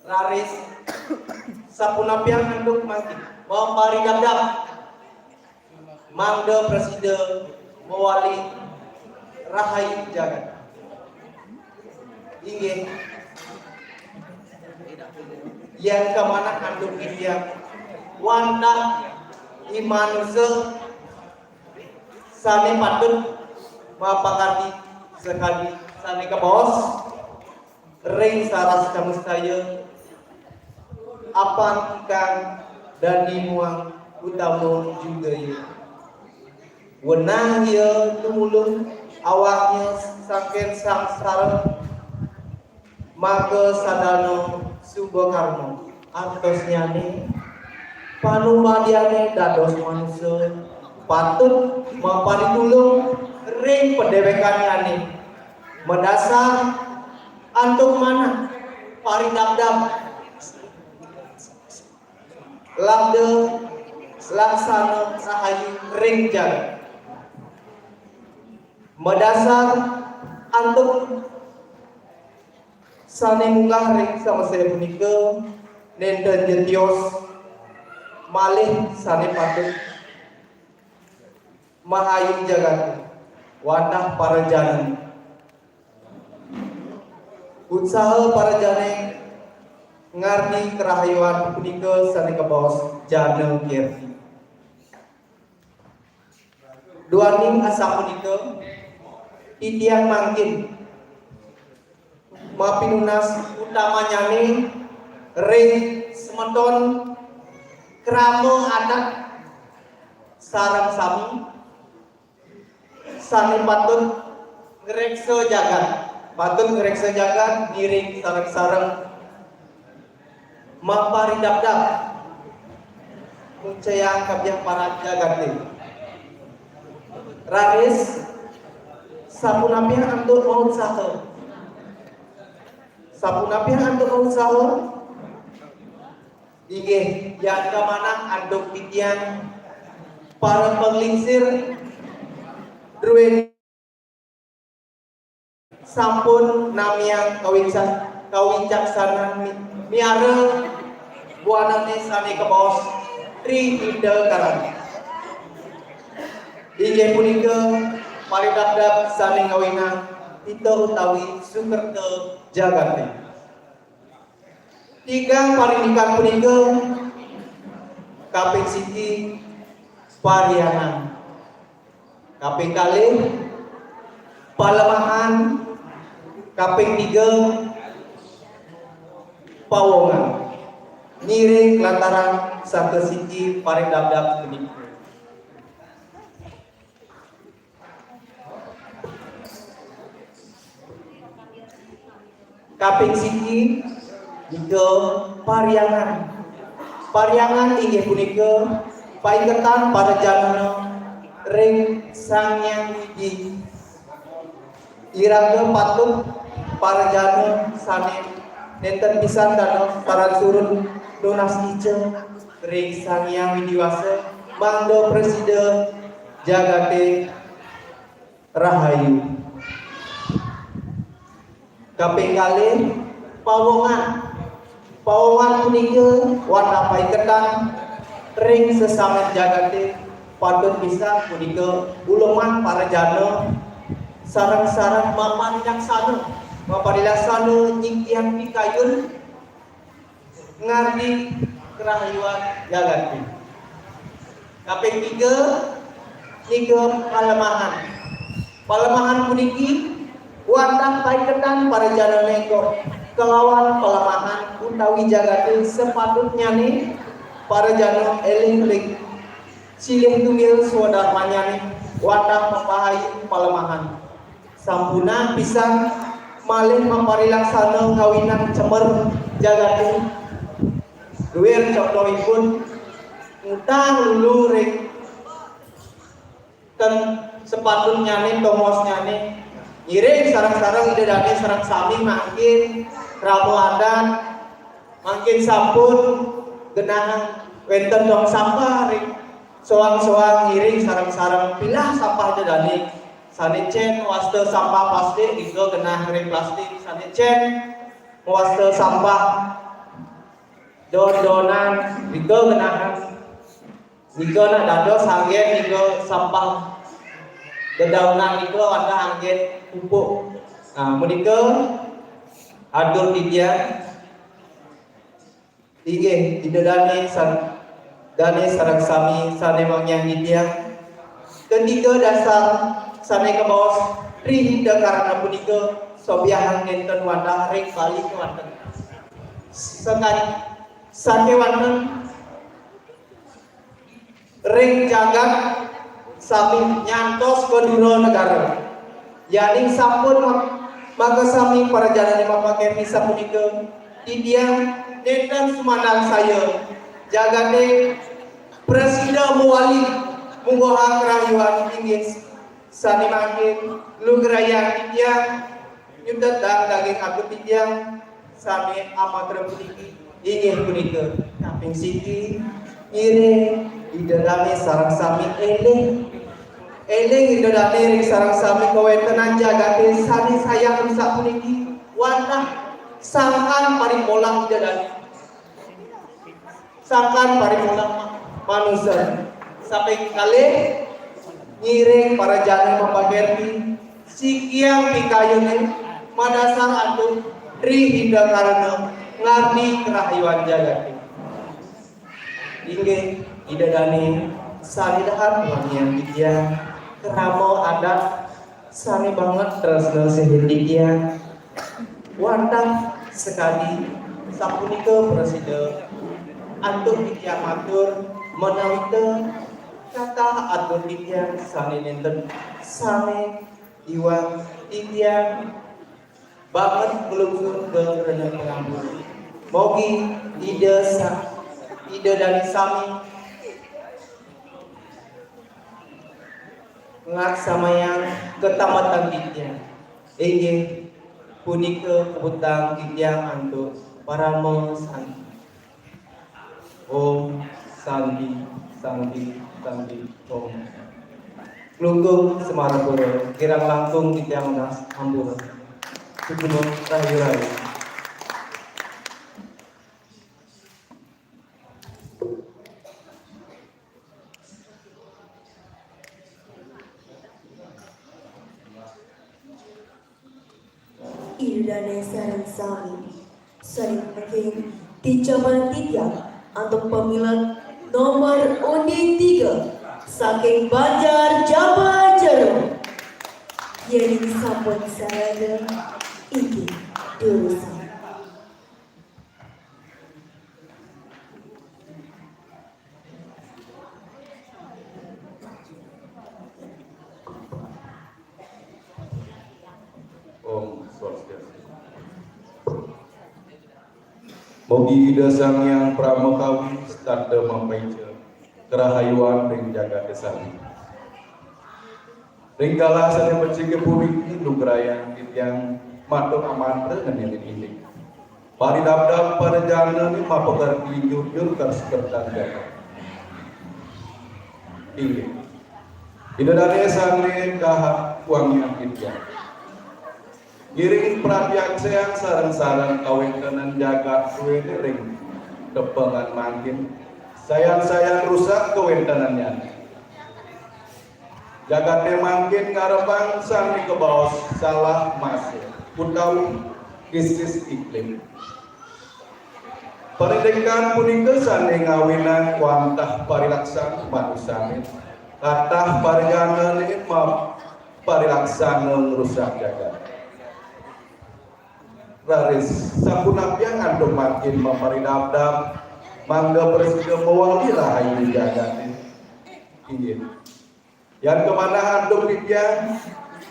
Raris sapunapiang antuk mangkin maparidabdab mangda prasida mawali rahayu jagat. Inggih. Yan kamanah antuk titiang wantah i manusa sane patut mapakardi sakadi sane kabaos ring saras kamustaya, apang ikang dandi muang utama juga ya. Wenang ya tumulung awaknya saking sangsara, maka sadana suba karma artosnyane panumadiane dados manusa patut maparitulung ring padewekannyane madasar antuk manah paridabdab labda laksana rahayu ring jagat. Madasar antuk sane munggah ring samesaya punika nenten jetios malih sane patut mahayu jagat wantah para jana. Utsaha para jane ngardi karahayuan punika sane kabaos jana kerti. Duaning asapunika, titiang mangkin mapinunas utamanyane ring semeton krama adat sareng sami sane patut ngreksa jagat, patut ngreksa jagat ngiring sareng-sareng maparidabdab muncayang kabiah parat jagate. Raris sapunapian antuk mautsaha. Sapunapian antuk mautsaha. Inggih, yan kamanah antuk titiang para panglingsir druene sampun namiang kawicak-, kawicaksanan mi-, miara buanane sane kabaos Tri Ida Karana. Inggih punika paridabdab sane ngawinang hita utawi sukerta jagate. Tigang parindikan punika kaping siji parhyangan, kaping kalih palemahan, kaping tiga pawongan. Ngiring lantaran saka siji paridabdab punika. Kaping siji nika parhyangan. Parhyangan inggih punika Paiketan para jana ring Sang Hyang Widi. Iraga patut para jana sane nenten pisan dados paran surud nunas ica ring Sang Hyang Widi Wasa, mangda prasida jagate rahayu. Kaping kalih, pawongan. Pawongan punika wantah paiketan ring sesamian jagate, patut pisan punika uleman para jana sareng-sareng maparilaksana, maparilaksana nyingkiang pikayun ngardi karahayuan jagate. Kaping tiga, nika palemahan. Palemahan puniki wantah paiketan para jana nengkok kalawan palemahan utawi jagate, sapatutnyane para jana eling ring silih tunggil swadarmanyane wantah mapahayu palemahan. Sampunang pisan malih maparilaksana kawinan cemer jagate. Duir contohipun, ngutang lulu ring ten sepatutnyane, tongosnyane. Ngiring sareng-sareng Ida Dane sareng sami mangkin krama adat, mangkin sampun genah wenten tong sampah ring soang-soang, ngiring sareng-sareng pilah sampah Ida Dane. Sane cen wasta sampah plastik, nika genah ring plastik. Sane cen wasta sampah don-donan, nika genah. Nika nak dados anggen nika sampah dedaunan nika wantah anggen pupuk. Nah, menika atur titiang. Inggih, Ida Dane san-, Dane sareng sami sane wangiang titiang. Ketiga dasar sane kabaos Tri Hita Karana punika sobiahang nenten wantah ring Bali kewanten. Sakan-, sakewanten ring jagat sami nyantos ka dura negara. Yaning sampun mak-, makasami para janane mapakerti sapunika, titiang nenten sumanangsaya jagate prasida mawali mungguhang karahayuan inggih sane mangkin lugrayang titiang nyutetang daging abet titiang sami amatra puniki, inggih punika, kaping siki, ngiring Ida Dane sareng sami eling. Eling Ida Dane ring sareng sami kawentenan jagate sane sayang sapuniki, wantah sangkan parimolah Ida Dane. Sangkan parimolah ma-, manusa. Saping kalih, ngiring para jana mapakerti, sikiang pikayune madasar antuk Tri Hita Karana ngardi karahayuan jagate. Inggih, Ida Dane sane dahat wangiang titiang, krama adat sane banget tresna sihin titiang. Wantah sakadi sapunika prasida antuk titiang matur menawita katah atur titiang sane nenten sane iwang titiang banget nglungsur ka rena pangampura. Mogi Ida sa-, Ida Dane sami nglaksanayang katambetan titiang. Inggih punika puputang titiang antuk parama santi. Om Santi, Santi, Santi, Om. Klungkung Semarapura, kirang langkung titiang nunas ampura. Suksma rahayu-rahayu. Ida Dane sareng sami. Saking ticambaran titiang antuk pamilet nomor undi tiga saking Banjar Jaba Jero. Yening sampun sarana, inggih durusang. Om Swastiastu. Mogi Ida Sang Hyang Pramakawi setata mapaica Karahayuan ring jagaté sami. Ring galah sané becik puniki, lugrayang titiang matur amantra ngenénin indik. Paridabdab parajanané mapakerti jujur kasiketan jagat. Inggih. Ida dané sané kawangiang titiang. Ngiring pratyaksayang sareng-sareng kawéntenan jagat suéné ring tepengan mangkin, sayan-sayan rusak kawéntenannyané. Jagaté mangkin ngarepang sané kabaos salah masa utawi krisis iklim. Parindikan punika sané ngawinang wantah parilaksana manusané, katah parajanané ma-, parilaksana ngrusak jagat. Raris, sapunapiang antuk mangkin maparidabdab, mangda prasida mawali rahayu jagaté? Inggih. Yan kamanah antuk titiang,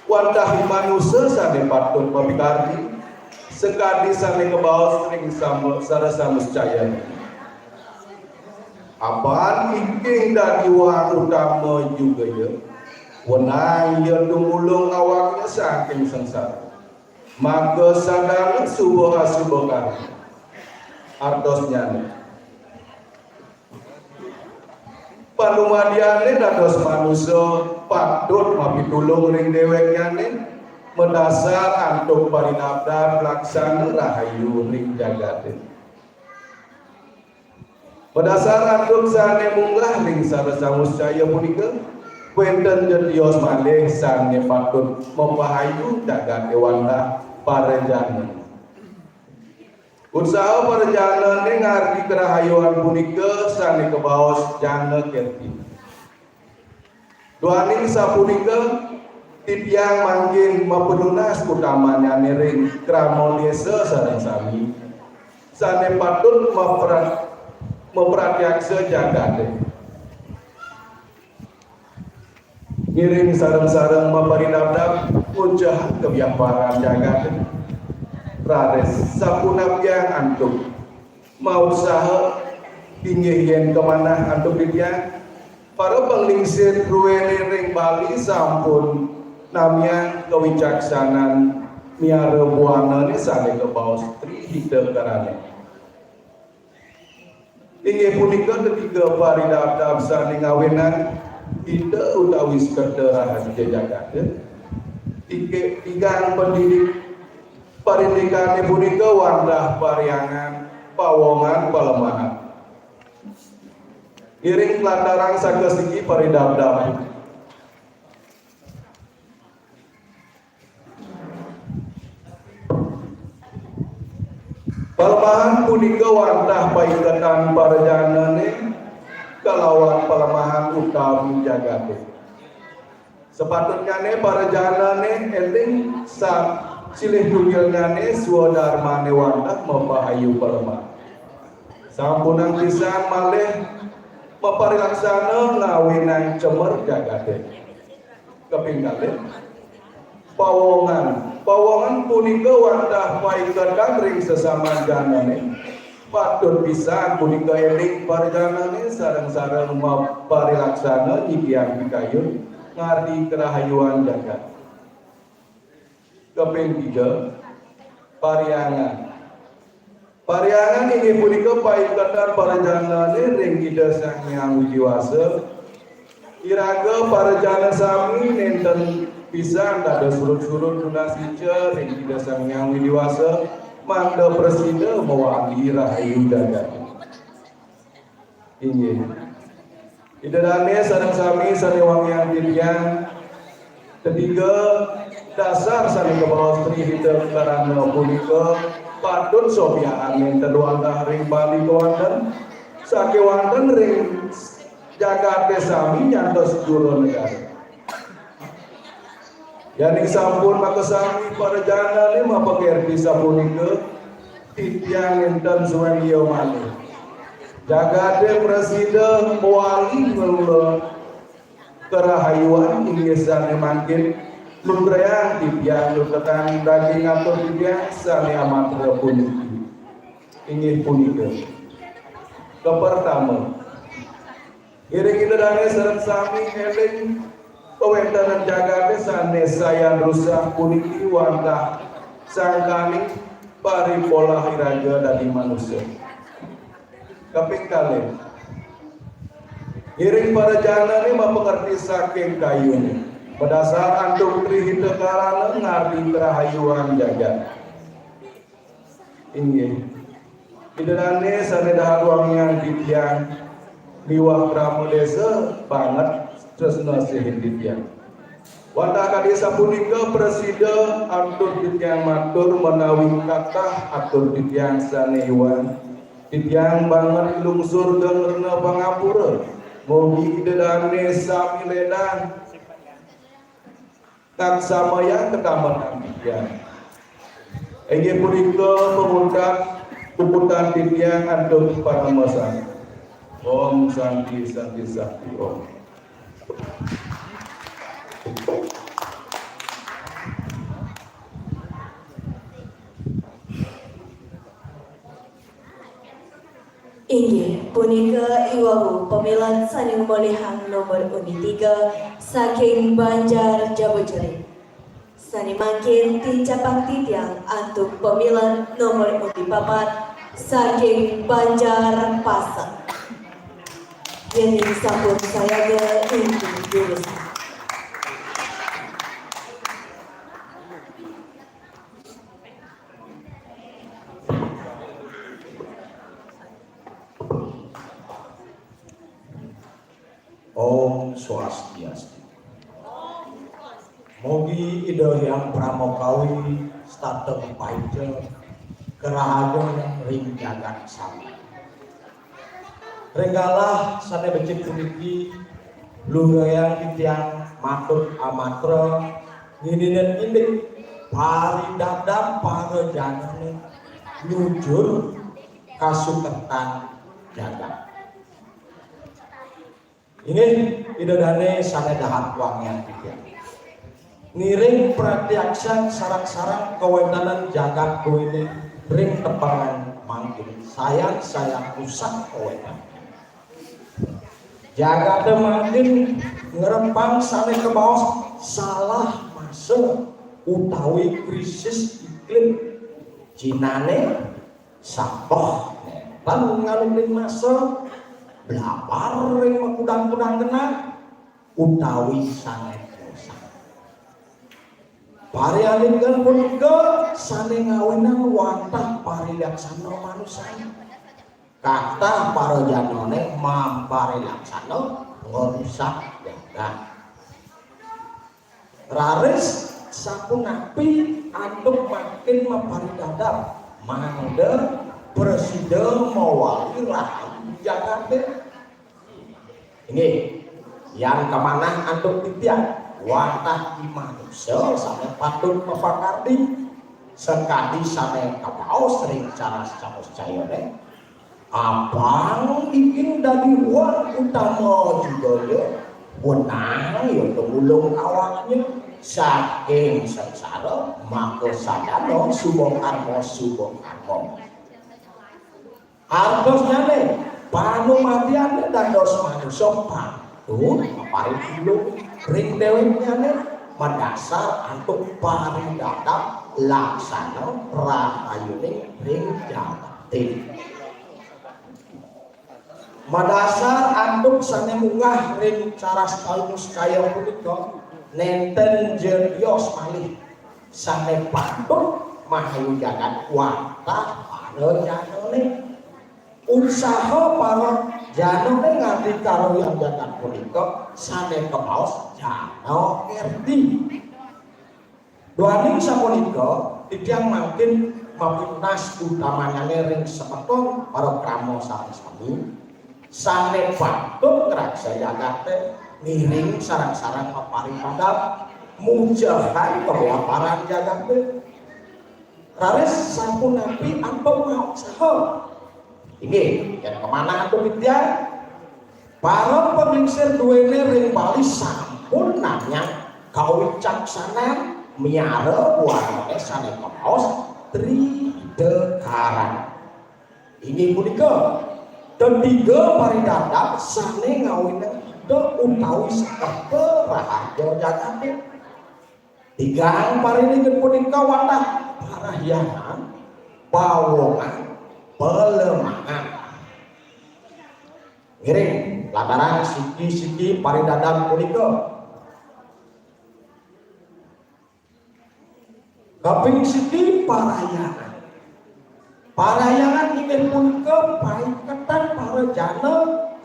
wantah manusa sané patut mapikardi, sakadi sané kabaos ring sama-, sarasamuscaya. Apan iking dadi wang utama juga ya, wenang ya tumulung awaknya saking sengsara. Maka sadana suba asuba karya. Artosnyané. Panumadiané dados manusa patut mapitulung ring déwéknyané, madasar antuk paridabdab laksana rahayu ring jagaté. Madasar antuk sané munggah ring sarasamuscaya punika, wénten ja tios malih sané patut mapahayu jagaté wantah parajana. Utsaha parajanané ngardi karahayuan punika sané kabaos jana kerti. Duaning sapunika, titiang mangkin mapanunas utamannyané ring krama désa sareng sami, sané patut mapra-, mapratyaksa jagaté. Ngiring sareng-sareng maparidabdab, nguncehang kabiaparan jagaté. Raris sapunapiang antuk mautsaha, inggih yén kamanah antuk titiang, para panglingsir druéné ring Bali sampun namiang kawicaksanan miara buanané sané kabaos Tri Hita Karana. Inggih punika tetiga paridabdab sané ngawinang hita utawi sekerta rahayu jagaté. Tiga, tigang pendidik parindikané punika wantah parhyangan, pawongan, palemahan. Ngiring lantarang saka siki paridabdab. Palemahan punika wantah paiketan parajanané kalawan palemahan utami jagaté. Sapatutnyané parajanané éling sa-, silih tunggilnyané swadarmané wantah mapahayu palemahan. Sampunang pisan malih maparilaksana ngawinang cemer jagaté. Kaping kalih, pawongan. Pawongan punika wantah paiketan ring sesama janané. Patut pisan punika éling parajanané sareng-sareng maparilaksana nyikiang pikayun ngardi karahayuan jagat. Kaping tiga, parhyangan. Parhyangan inggih punika paiketan parajanané ring Ida Sang Hyang Widhi Wasa. Iraga parajana sami nénten pisan dados surud-surud nunas ica ring Ida Sang Hyang Widhi Wasa, mangda prasida mawali rahayu jagat. Inggih. Ida dané sareng sami sané wangiang titiang, tetiga dasar sané kabaos Tri Hita Karana punika patut sobiahang nénten wantah ring Bali kéwanten, sakéwanten ring jagaté sami nyantos jero negara. Yaning sampun makasami parajanané mapakerti sapunika, titiang nénten suén liya malih. Jagaté prasida mawali ngruna karahayuan inggih sané mangkin lugrayang titiang lutetan daging atur titiang sané amatra puniki. Inggih punika. Kapertama, Ngiring Ida Dane sareng sami eling kawéntenan jagaté sané sayan rusak puniki wantah sangkaning paripolah iraga dadi manusa. Kaping kalih, ngiring para janané mapangerti saking kayuné. Madasar antuk Tri Hita Karana ngardi karahayuan jagat. Inggih. Ida Dane sané dahat wangiang titiang miwah krama désa banget tresna sihin titiang. Wantah kadi sapunika prasida antuk titiang matur menawi kathah atur titiang sané iwang. Titiang banget lungsur geng rena pangampura. Mugi Ida Dane sami ledang kang samayang katamenan titiang. Inggih punika pamungkas puputang titiang antuk paramasanti. Om Santi, Santi, Santi, Om. Inggih, punika iwau pamilet sané ngamolihang nomor undi tiga saking Banjar Jabojere. Sané mangkin tincapang titiang antuk pamilet nomor undi papat saking Banjar Pasek. Yéning sampun sayaga inggih durusang. Om Swastiastu. Mugi Ida Hyang Parama Kawi setata paica karahajengan ring jagat sami. Ring galah sané becik puniki, lugrayang titiang matur amatra ngininen indik paridadam para janané nyujur kasukertan jagat. Inggih, Ida Dane sané dahat wangiang titiang. Ngiring pratiaksan sareng-sareng kawéntenan jagat duéné ring tepengan mangkin sayan-sayan rusak kawéntenan. Jagaté mangkin ngrepang sané kabaos salah masa utawi krisis iklim. Cinané sabeh nénten ngalungin masa, blabar ring makudang-kudang genah, utawi sané dosa. Parialingan punika sané ngawinang wantah parilaksana manusa. Kathah para janané mamparilaksana ngrusak jagat. Raris sapunapi antuk mangkin maparidadam mangda prasida mawali rahayu jagaté. Inggih, yan kamanah antuk titiang, wantah i manusa sané patut mapakardi, sakadi sané kabaos ring Caras Camus Cayané, apang iking dadi ruang utama judaya, wenang ya tumulung awaknya saking sangsara, maka sadana suba karma, suba karma. Artosnyané, panumadiané dados manusa patut maparing tulung ring déwéknyané madasar antuk paridadam laksana rahayuning ring jagaté. Madasar antuk sané munggah ring Caras Camus Caya punika, nénten ja tios malih sané patut mahayu jagat wantah para janané. Usaha para janané ngardi karahayan jagat punika sané kabaos jana kerti. Duaning sapunika, titiang mangkin mapitunas utamanyané ring semeton para krama sareng sami, sané patut ngraksa jagaté, ngiring sareng-sareng maparing padam, mujahan kawiaparan jagaté. Raris sapunapi antuk mauksaha? Inggih, yan kamanah antuk titiang, para panglingsir duéné ring Bali sampun nanyang kawicaksanan miara buanané sané kabaos Tri Hita Karana. Inggih punika, Tetiga paridadab sané ngawinang Ida utawi sakeca raharja jagaté. Tigang parilingin punika wantah parahyangan, pawongan, palemahan. Ngiring, latarang siki-siki paridadab punika. Kaping siki, parahyangan. Parahyangan inggih punika paiketan para jana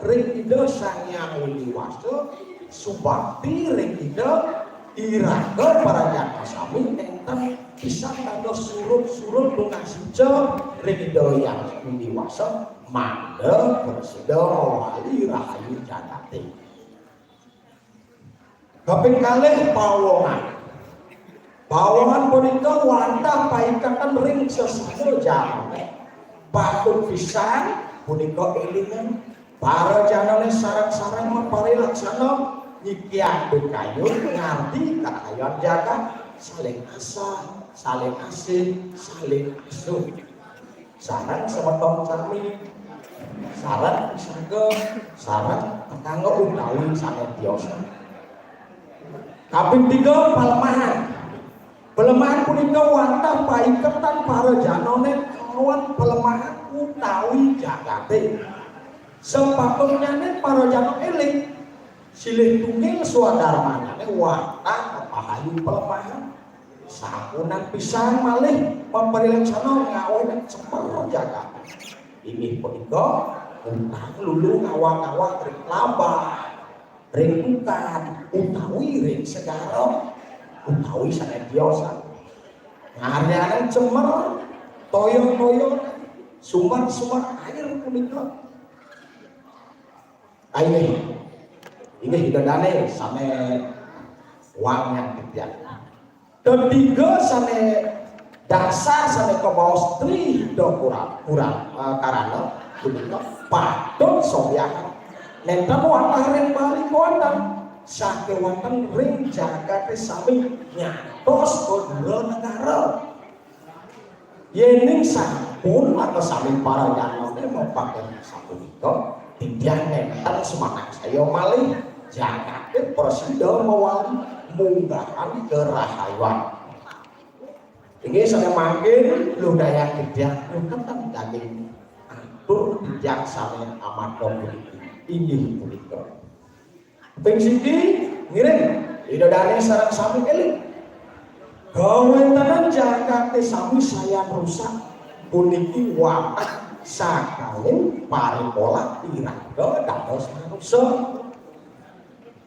ring Ida Sang Hyang Widhi Wasa, subakti ring Ida, iraga para jana sami nénten pisan dados surud-surud nunas ica ring Ida Hyang Widhi Wasa, mangda prasida mawali rahayu jagaté. Kaping kalih, pawongan. Pawongan punika wantah paiketan ring sesama jana. Patut pisan punika élingang. Para janané sareng-sareng maparilaksana nyikiang pikayun ngardi karahayuan jagat, saling asah, saling asih, saling asuh. Sareng semeton sami, sareng saga, sareng tetangga utawi sané tiosan. Kaping tiga, palemahan. Palemahan punika wantah paiketan para janané kalawan palemahan utawi jagaté. Sapatutnyané para jana éling, silih tunggil swadarmanyané wantah mapahayu palemahan. Sampunang pisan malih maparilaksana ngawinang cemer jagat. Inggih punika, utang lulu ngawag-ngawag ring labah, ring tukad, utawi ring segara, utawi sané tiosan. Ngaryanin cemer, toya-toya, sumber-sumber air punika. Inggih, inggih Ida Dané sané wangiang titiang. Tetiga sané dasar sané kabaos Tri Hita Pura-, Pura-, eh, Karana punika patut sobiahang. Nénten wantah ring Bali kéwanten, sakéwanten ring jagaté sami nyantos ka dura negara. Yéning sampun maka sami para janané mapakén sapunika, titiang nénten sumanangsaya malih jagaté prasida mawali munggahan karahayuan. Inggih sané mangkin ludayang titiang nuketen daging atur titiang sané amarga puniki. Inggih punika. Ping siki, ngiring, Ida Dané sareng sami éling. Kawéntenan jagaté sami sayan rusak, puniki wantah sakalih paripolah iraga dados manusa.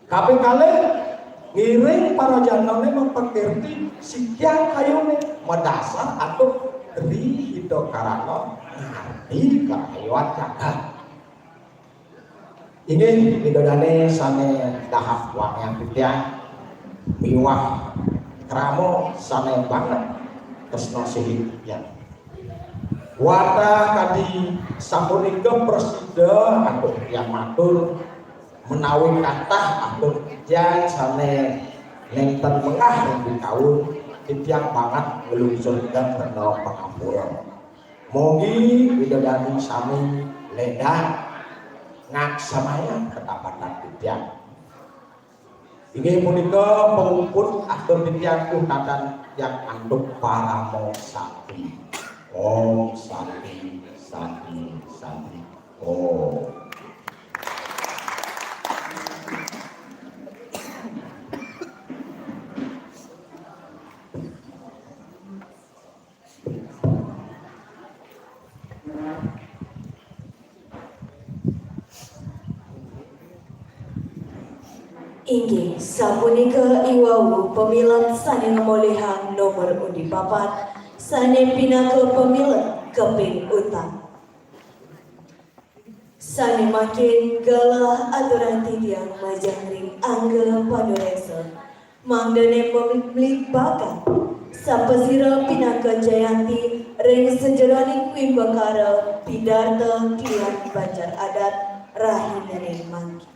Kaping kalih, ngiring para janané mapakirti sikiang kayuné madasar antuk Tri Hita Karana ngardi karahayuan jagat. Inggih, Ida Dané sané dahat wangiang titiang miwah krama sané banget tresna sihin titiang. Wantah kadi sapunika prasida antuk titiang matur, menawi kathah antuk titiang sané nénten melah ring kaum, titiang banget nglungsuraken rena pangampura. Mugi Ida Dané sami lédang ngaksanayang katapatan titiang. Inggih punika pamuput atur titiang untadan titiang antuk parama santi. Om Santi, Santi, Santi, Om. Inggih, sapunika iwau pamilet sané ngamolihang nomor undi papat, sané pinaka pamilet kaping utang. Sané mangkin galah aturang titiang majeng ring angga panuréksa. Mangdané mamibakan sapasira pinaka jayanti ring sajeroning wimbakara pidarta klian banjar adat rahinané mangkin.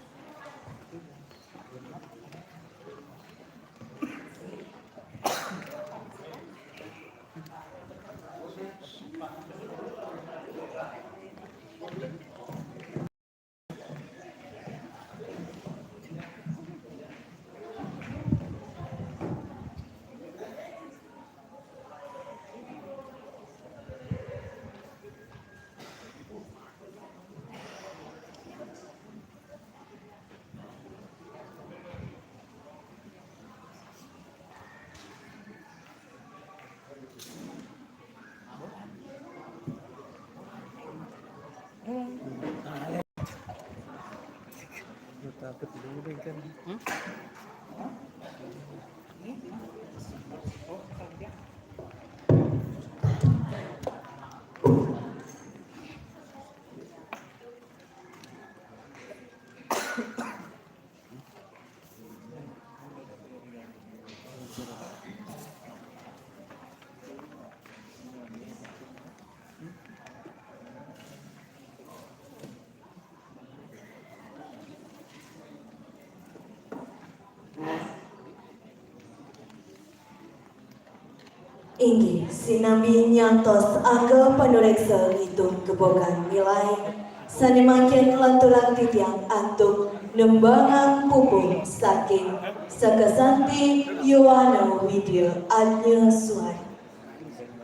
Inggih, sinambi nyantos angga panureksa ngitung gebogan milai, sané mangkin lanturang titiang antuk nembangang pupuh saking Sakasanti Yowana Widya Adnya Suari.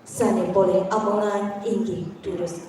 Sané polih amongan inggih durus.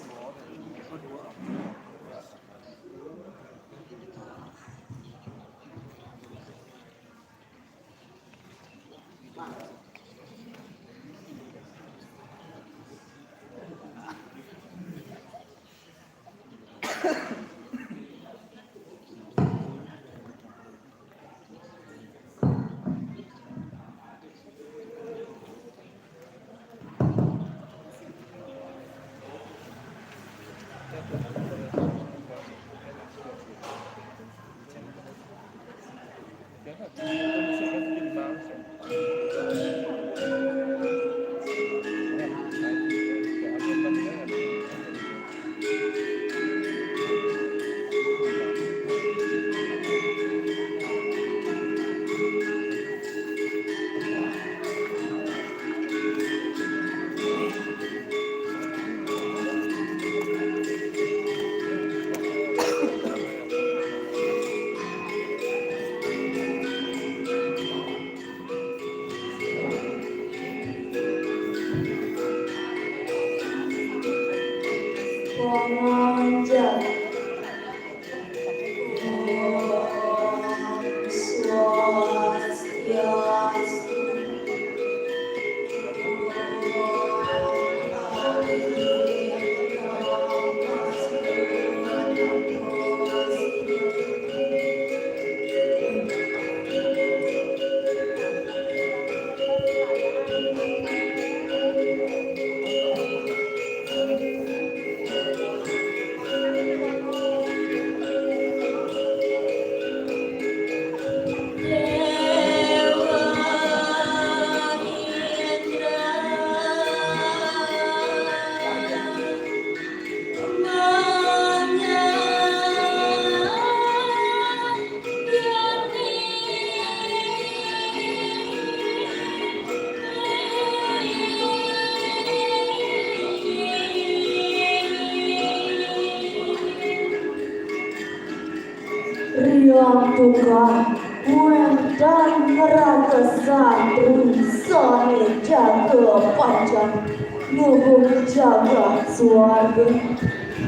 Riang tukang kuéh dan ngraga santri sané jaga pacang nubung jagat suarga.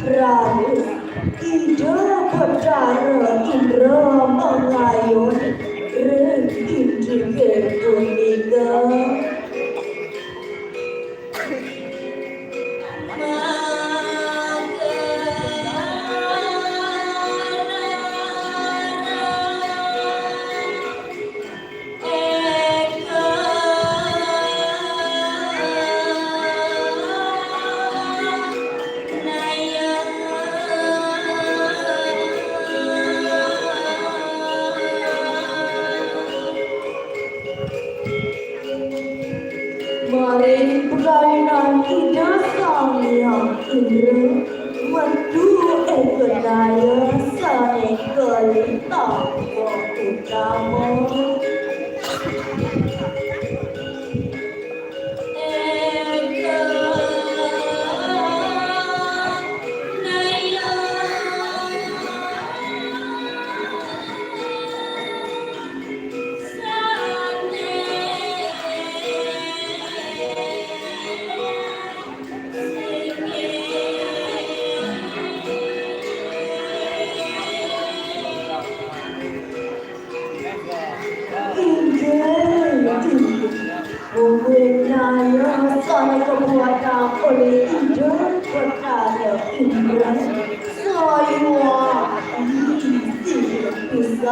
Raris Ida Betara Indra mangayun ring indriké punika. Maring pagayunan Ida Sang Hyang Indra, metu éka naya sané kalintang utama. Inggih, inggih. Mungguing naya sané kabuatang olih Ida Betara Indra, sayuwakti sirih pisan.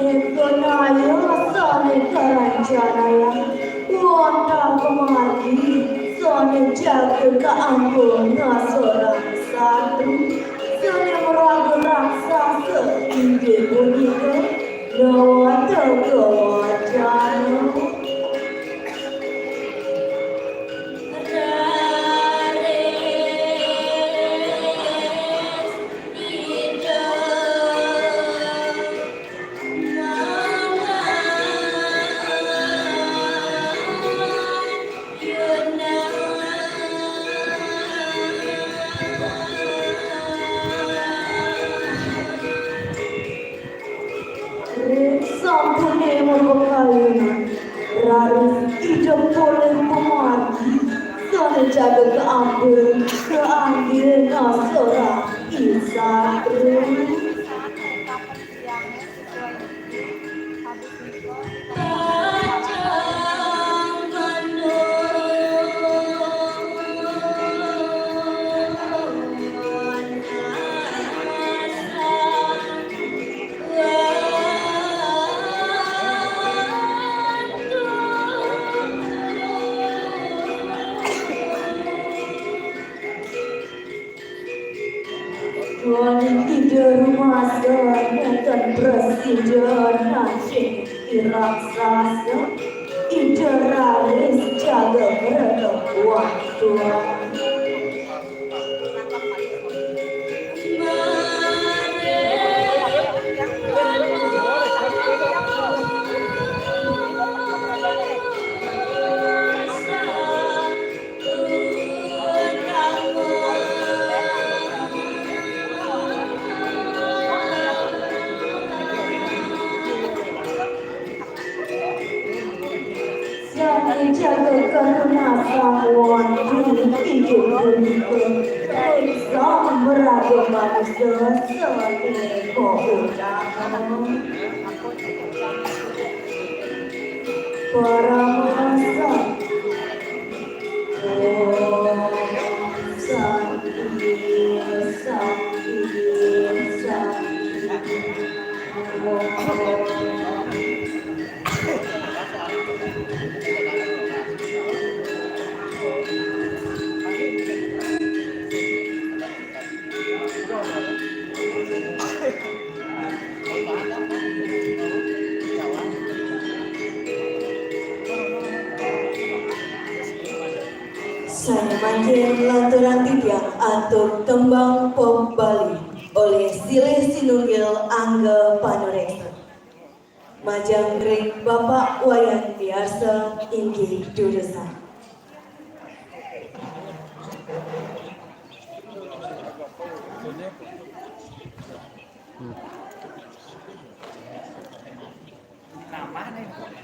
Ekonaya sane karancanaya wonten pamargi sane jaga kaampun ngasorang satru sane maraga raksasa inggih punika Nawataka Wacana. Ring sampune mapakayunan, raris Ida polih pamargi, sane jaga kaampun, kaanggena sorang I Satru. Duaning Ida rumasa nenten prasida nancing I Raksasa, Ida raris jaga mreta wantun. Sane jaga kalunasan wantun inggih punika ring sang maraga manusa sane kautama. Paramasanti. Om Santi, Santi, Santi. Om. Sané mangkin lanturang titiang antuk tembang pop Bali olih silih sinunggil Angga Panuréksa. Majeng ring Bapak Wayan Piarsa inggih durusang.